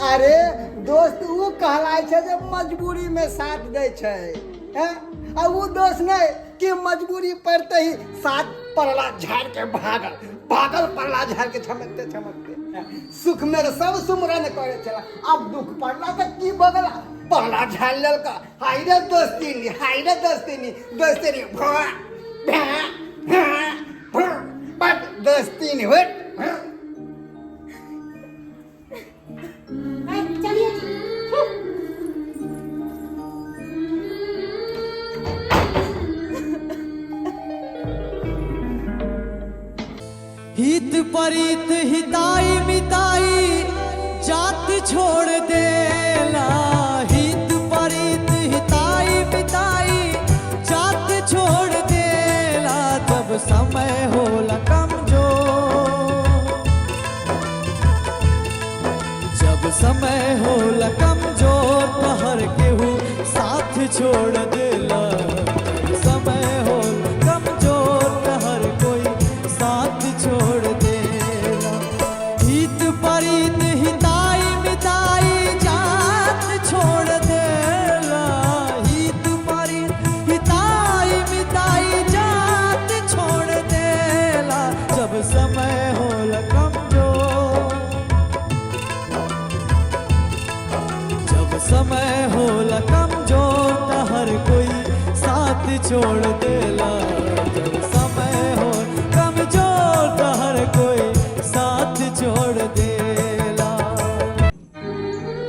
अरे दोस्त उ कहलाय छै जे मजबूरी में साथ दै छै, हैं? आ उ दोस्त नहि कि मजबूरी पड़ते ही साथ पड़ला झाड़ के भागल भागल, पड़ला झाड़ के छमकते छमकते, हैं? सुख में तऽ सब सुमरन करे छला, आब दुख पड़ला तऽ की बगला पड़ला झाड़ लेलका। हाय रे दोस्तीनी, हाय रे दोस्तीनी, दोस्तीनी भा भा भा भा बट दोस्तीनी होट। चलिए जी। हित परित हिताई मिताई जात छोड़ देला, हित परित हिताई मिताई जात छोड़ देला, जब समय होला कमजोर, जब समय होला कमजोर तो हर केहू साथ छोड़ देला, जब समय होला कमजोर तो हर कोई साथ छोड़ देला। हित परित हिताई मिताई जात छोड़ देला, हित परित हिताई मिताई जात छोड़ देला, जब समय होला कमजोर, जब समय होला कमजोर त हर कोई साथ छोड़ देला, जब समय हो कमजोर त हर कोई साथ छोड़ देला।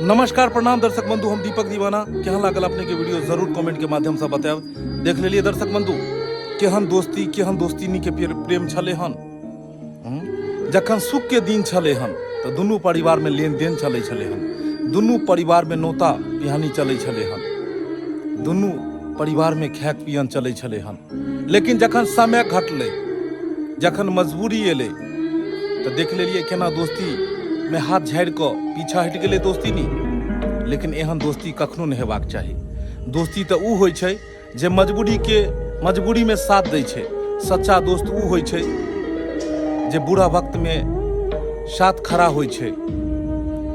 नमस्कार, प्रणाम दर्शक बंधु, हम दीपक दीवाना। केहन लागल अपने के वीडियो जरूर कमेंट के माध्यम से बतायब। देख लेलिए दर्शक बंधु केहन दोस्ती, केहन दोस्तीनी के प्रेम छले हन। जखन सुख के दिन छले हन तऽ दुनू परिवार में लेन देन चलै छले हन, दुनू परिवार में नोता पिहानी चलै छले हन, दुनू परिवार में खायक पियन चलै छले हन। लेकिन जखन समय घटलै, जखन मजबूरी एलै, तऽ देख लेलिए केना दोस्ती में हाथ झाड़ि कऽ पीछा हटि गेलै दोस्ती नी। लेकिन एहन दोस्ती कखनो नहि हेबाक चाही। दोस्ती तऽ उ होइ छै जे मजबूरी के मजबूरी में साथ दै छै। सच्चा दोस्त उ होइ छै जे बुरा वक्त में साथ खड़ा होइ छै।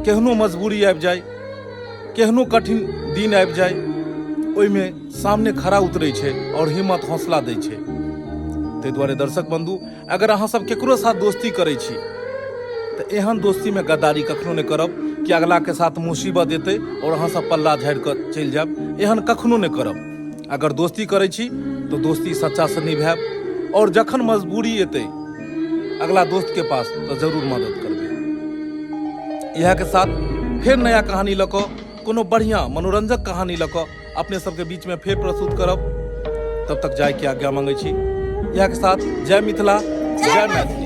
केहनो मजबूरी आबि जाय, केहनो कठिन दिन आबि जाय, ओहिमे सामने खड़ा उतरै छै और हिम्मत हौसला दै छै। ताहि दुआरे दर्शक बंधु, अगर अहाँ सब केकरो साथ दोस्ती करै छी तऽ एहन दोस्ती में गद्दारी कखनो नहि करब कि अगला के साथ मुसीबत एतै और अहाँ सब पल्ला झाड़ि कऽ चलि जायब, एहन कखनो नहि करब। अगर दोस्ती करै छी तऽ दोस्ती सच्चा से निभायब और जखन मजबूरी एतै अगला दोस्त के पास तऽ जरूर मदद करबै। इएह के साथ फेर नया कहानी लऽ कऽ, कोनो बढ़िया मनोरंजक कहानी लऽ कऽ अपने सबके बीच में फेर प्रस्तुत करब। तब तक जाय के आज्ञा मांगै छी। इएह के साथ जय मिथिला, जय मैथिली।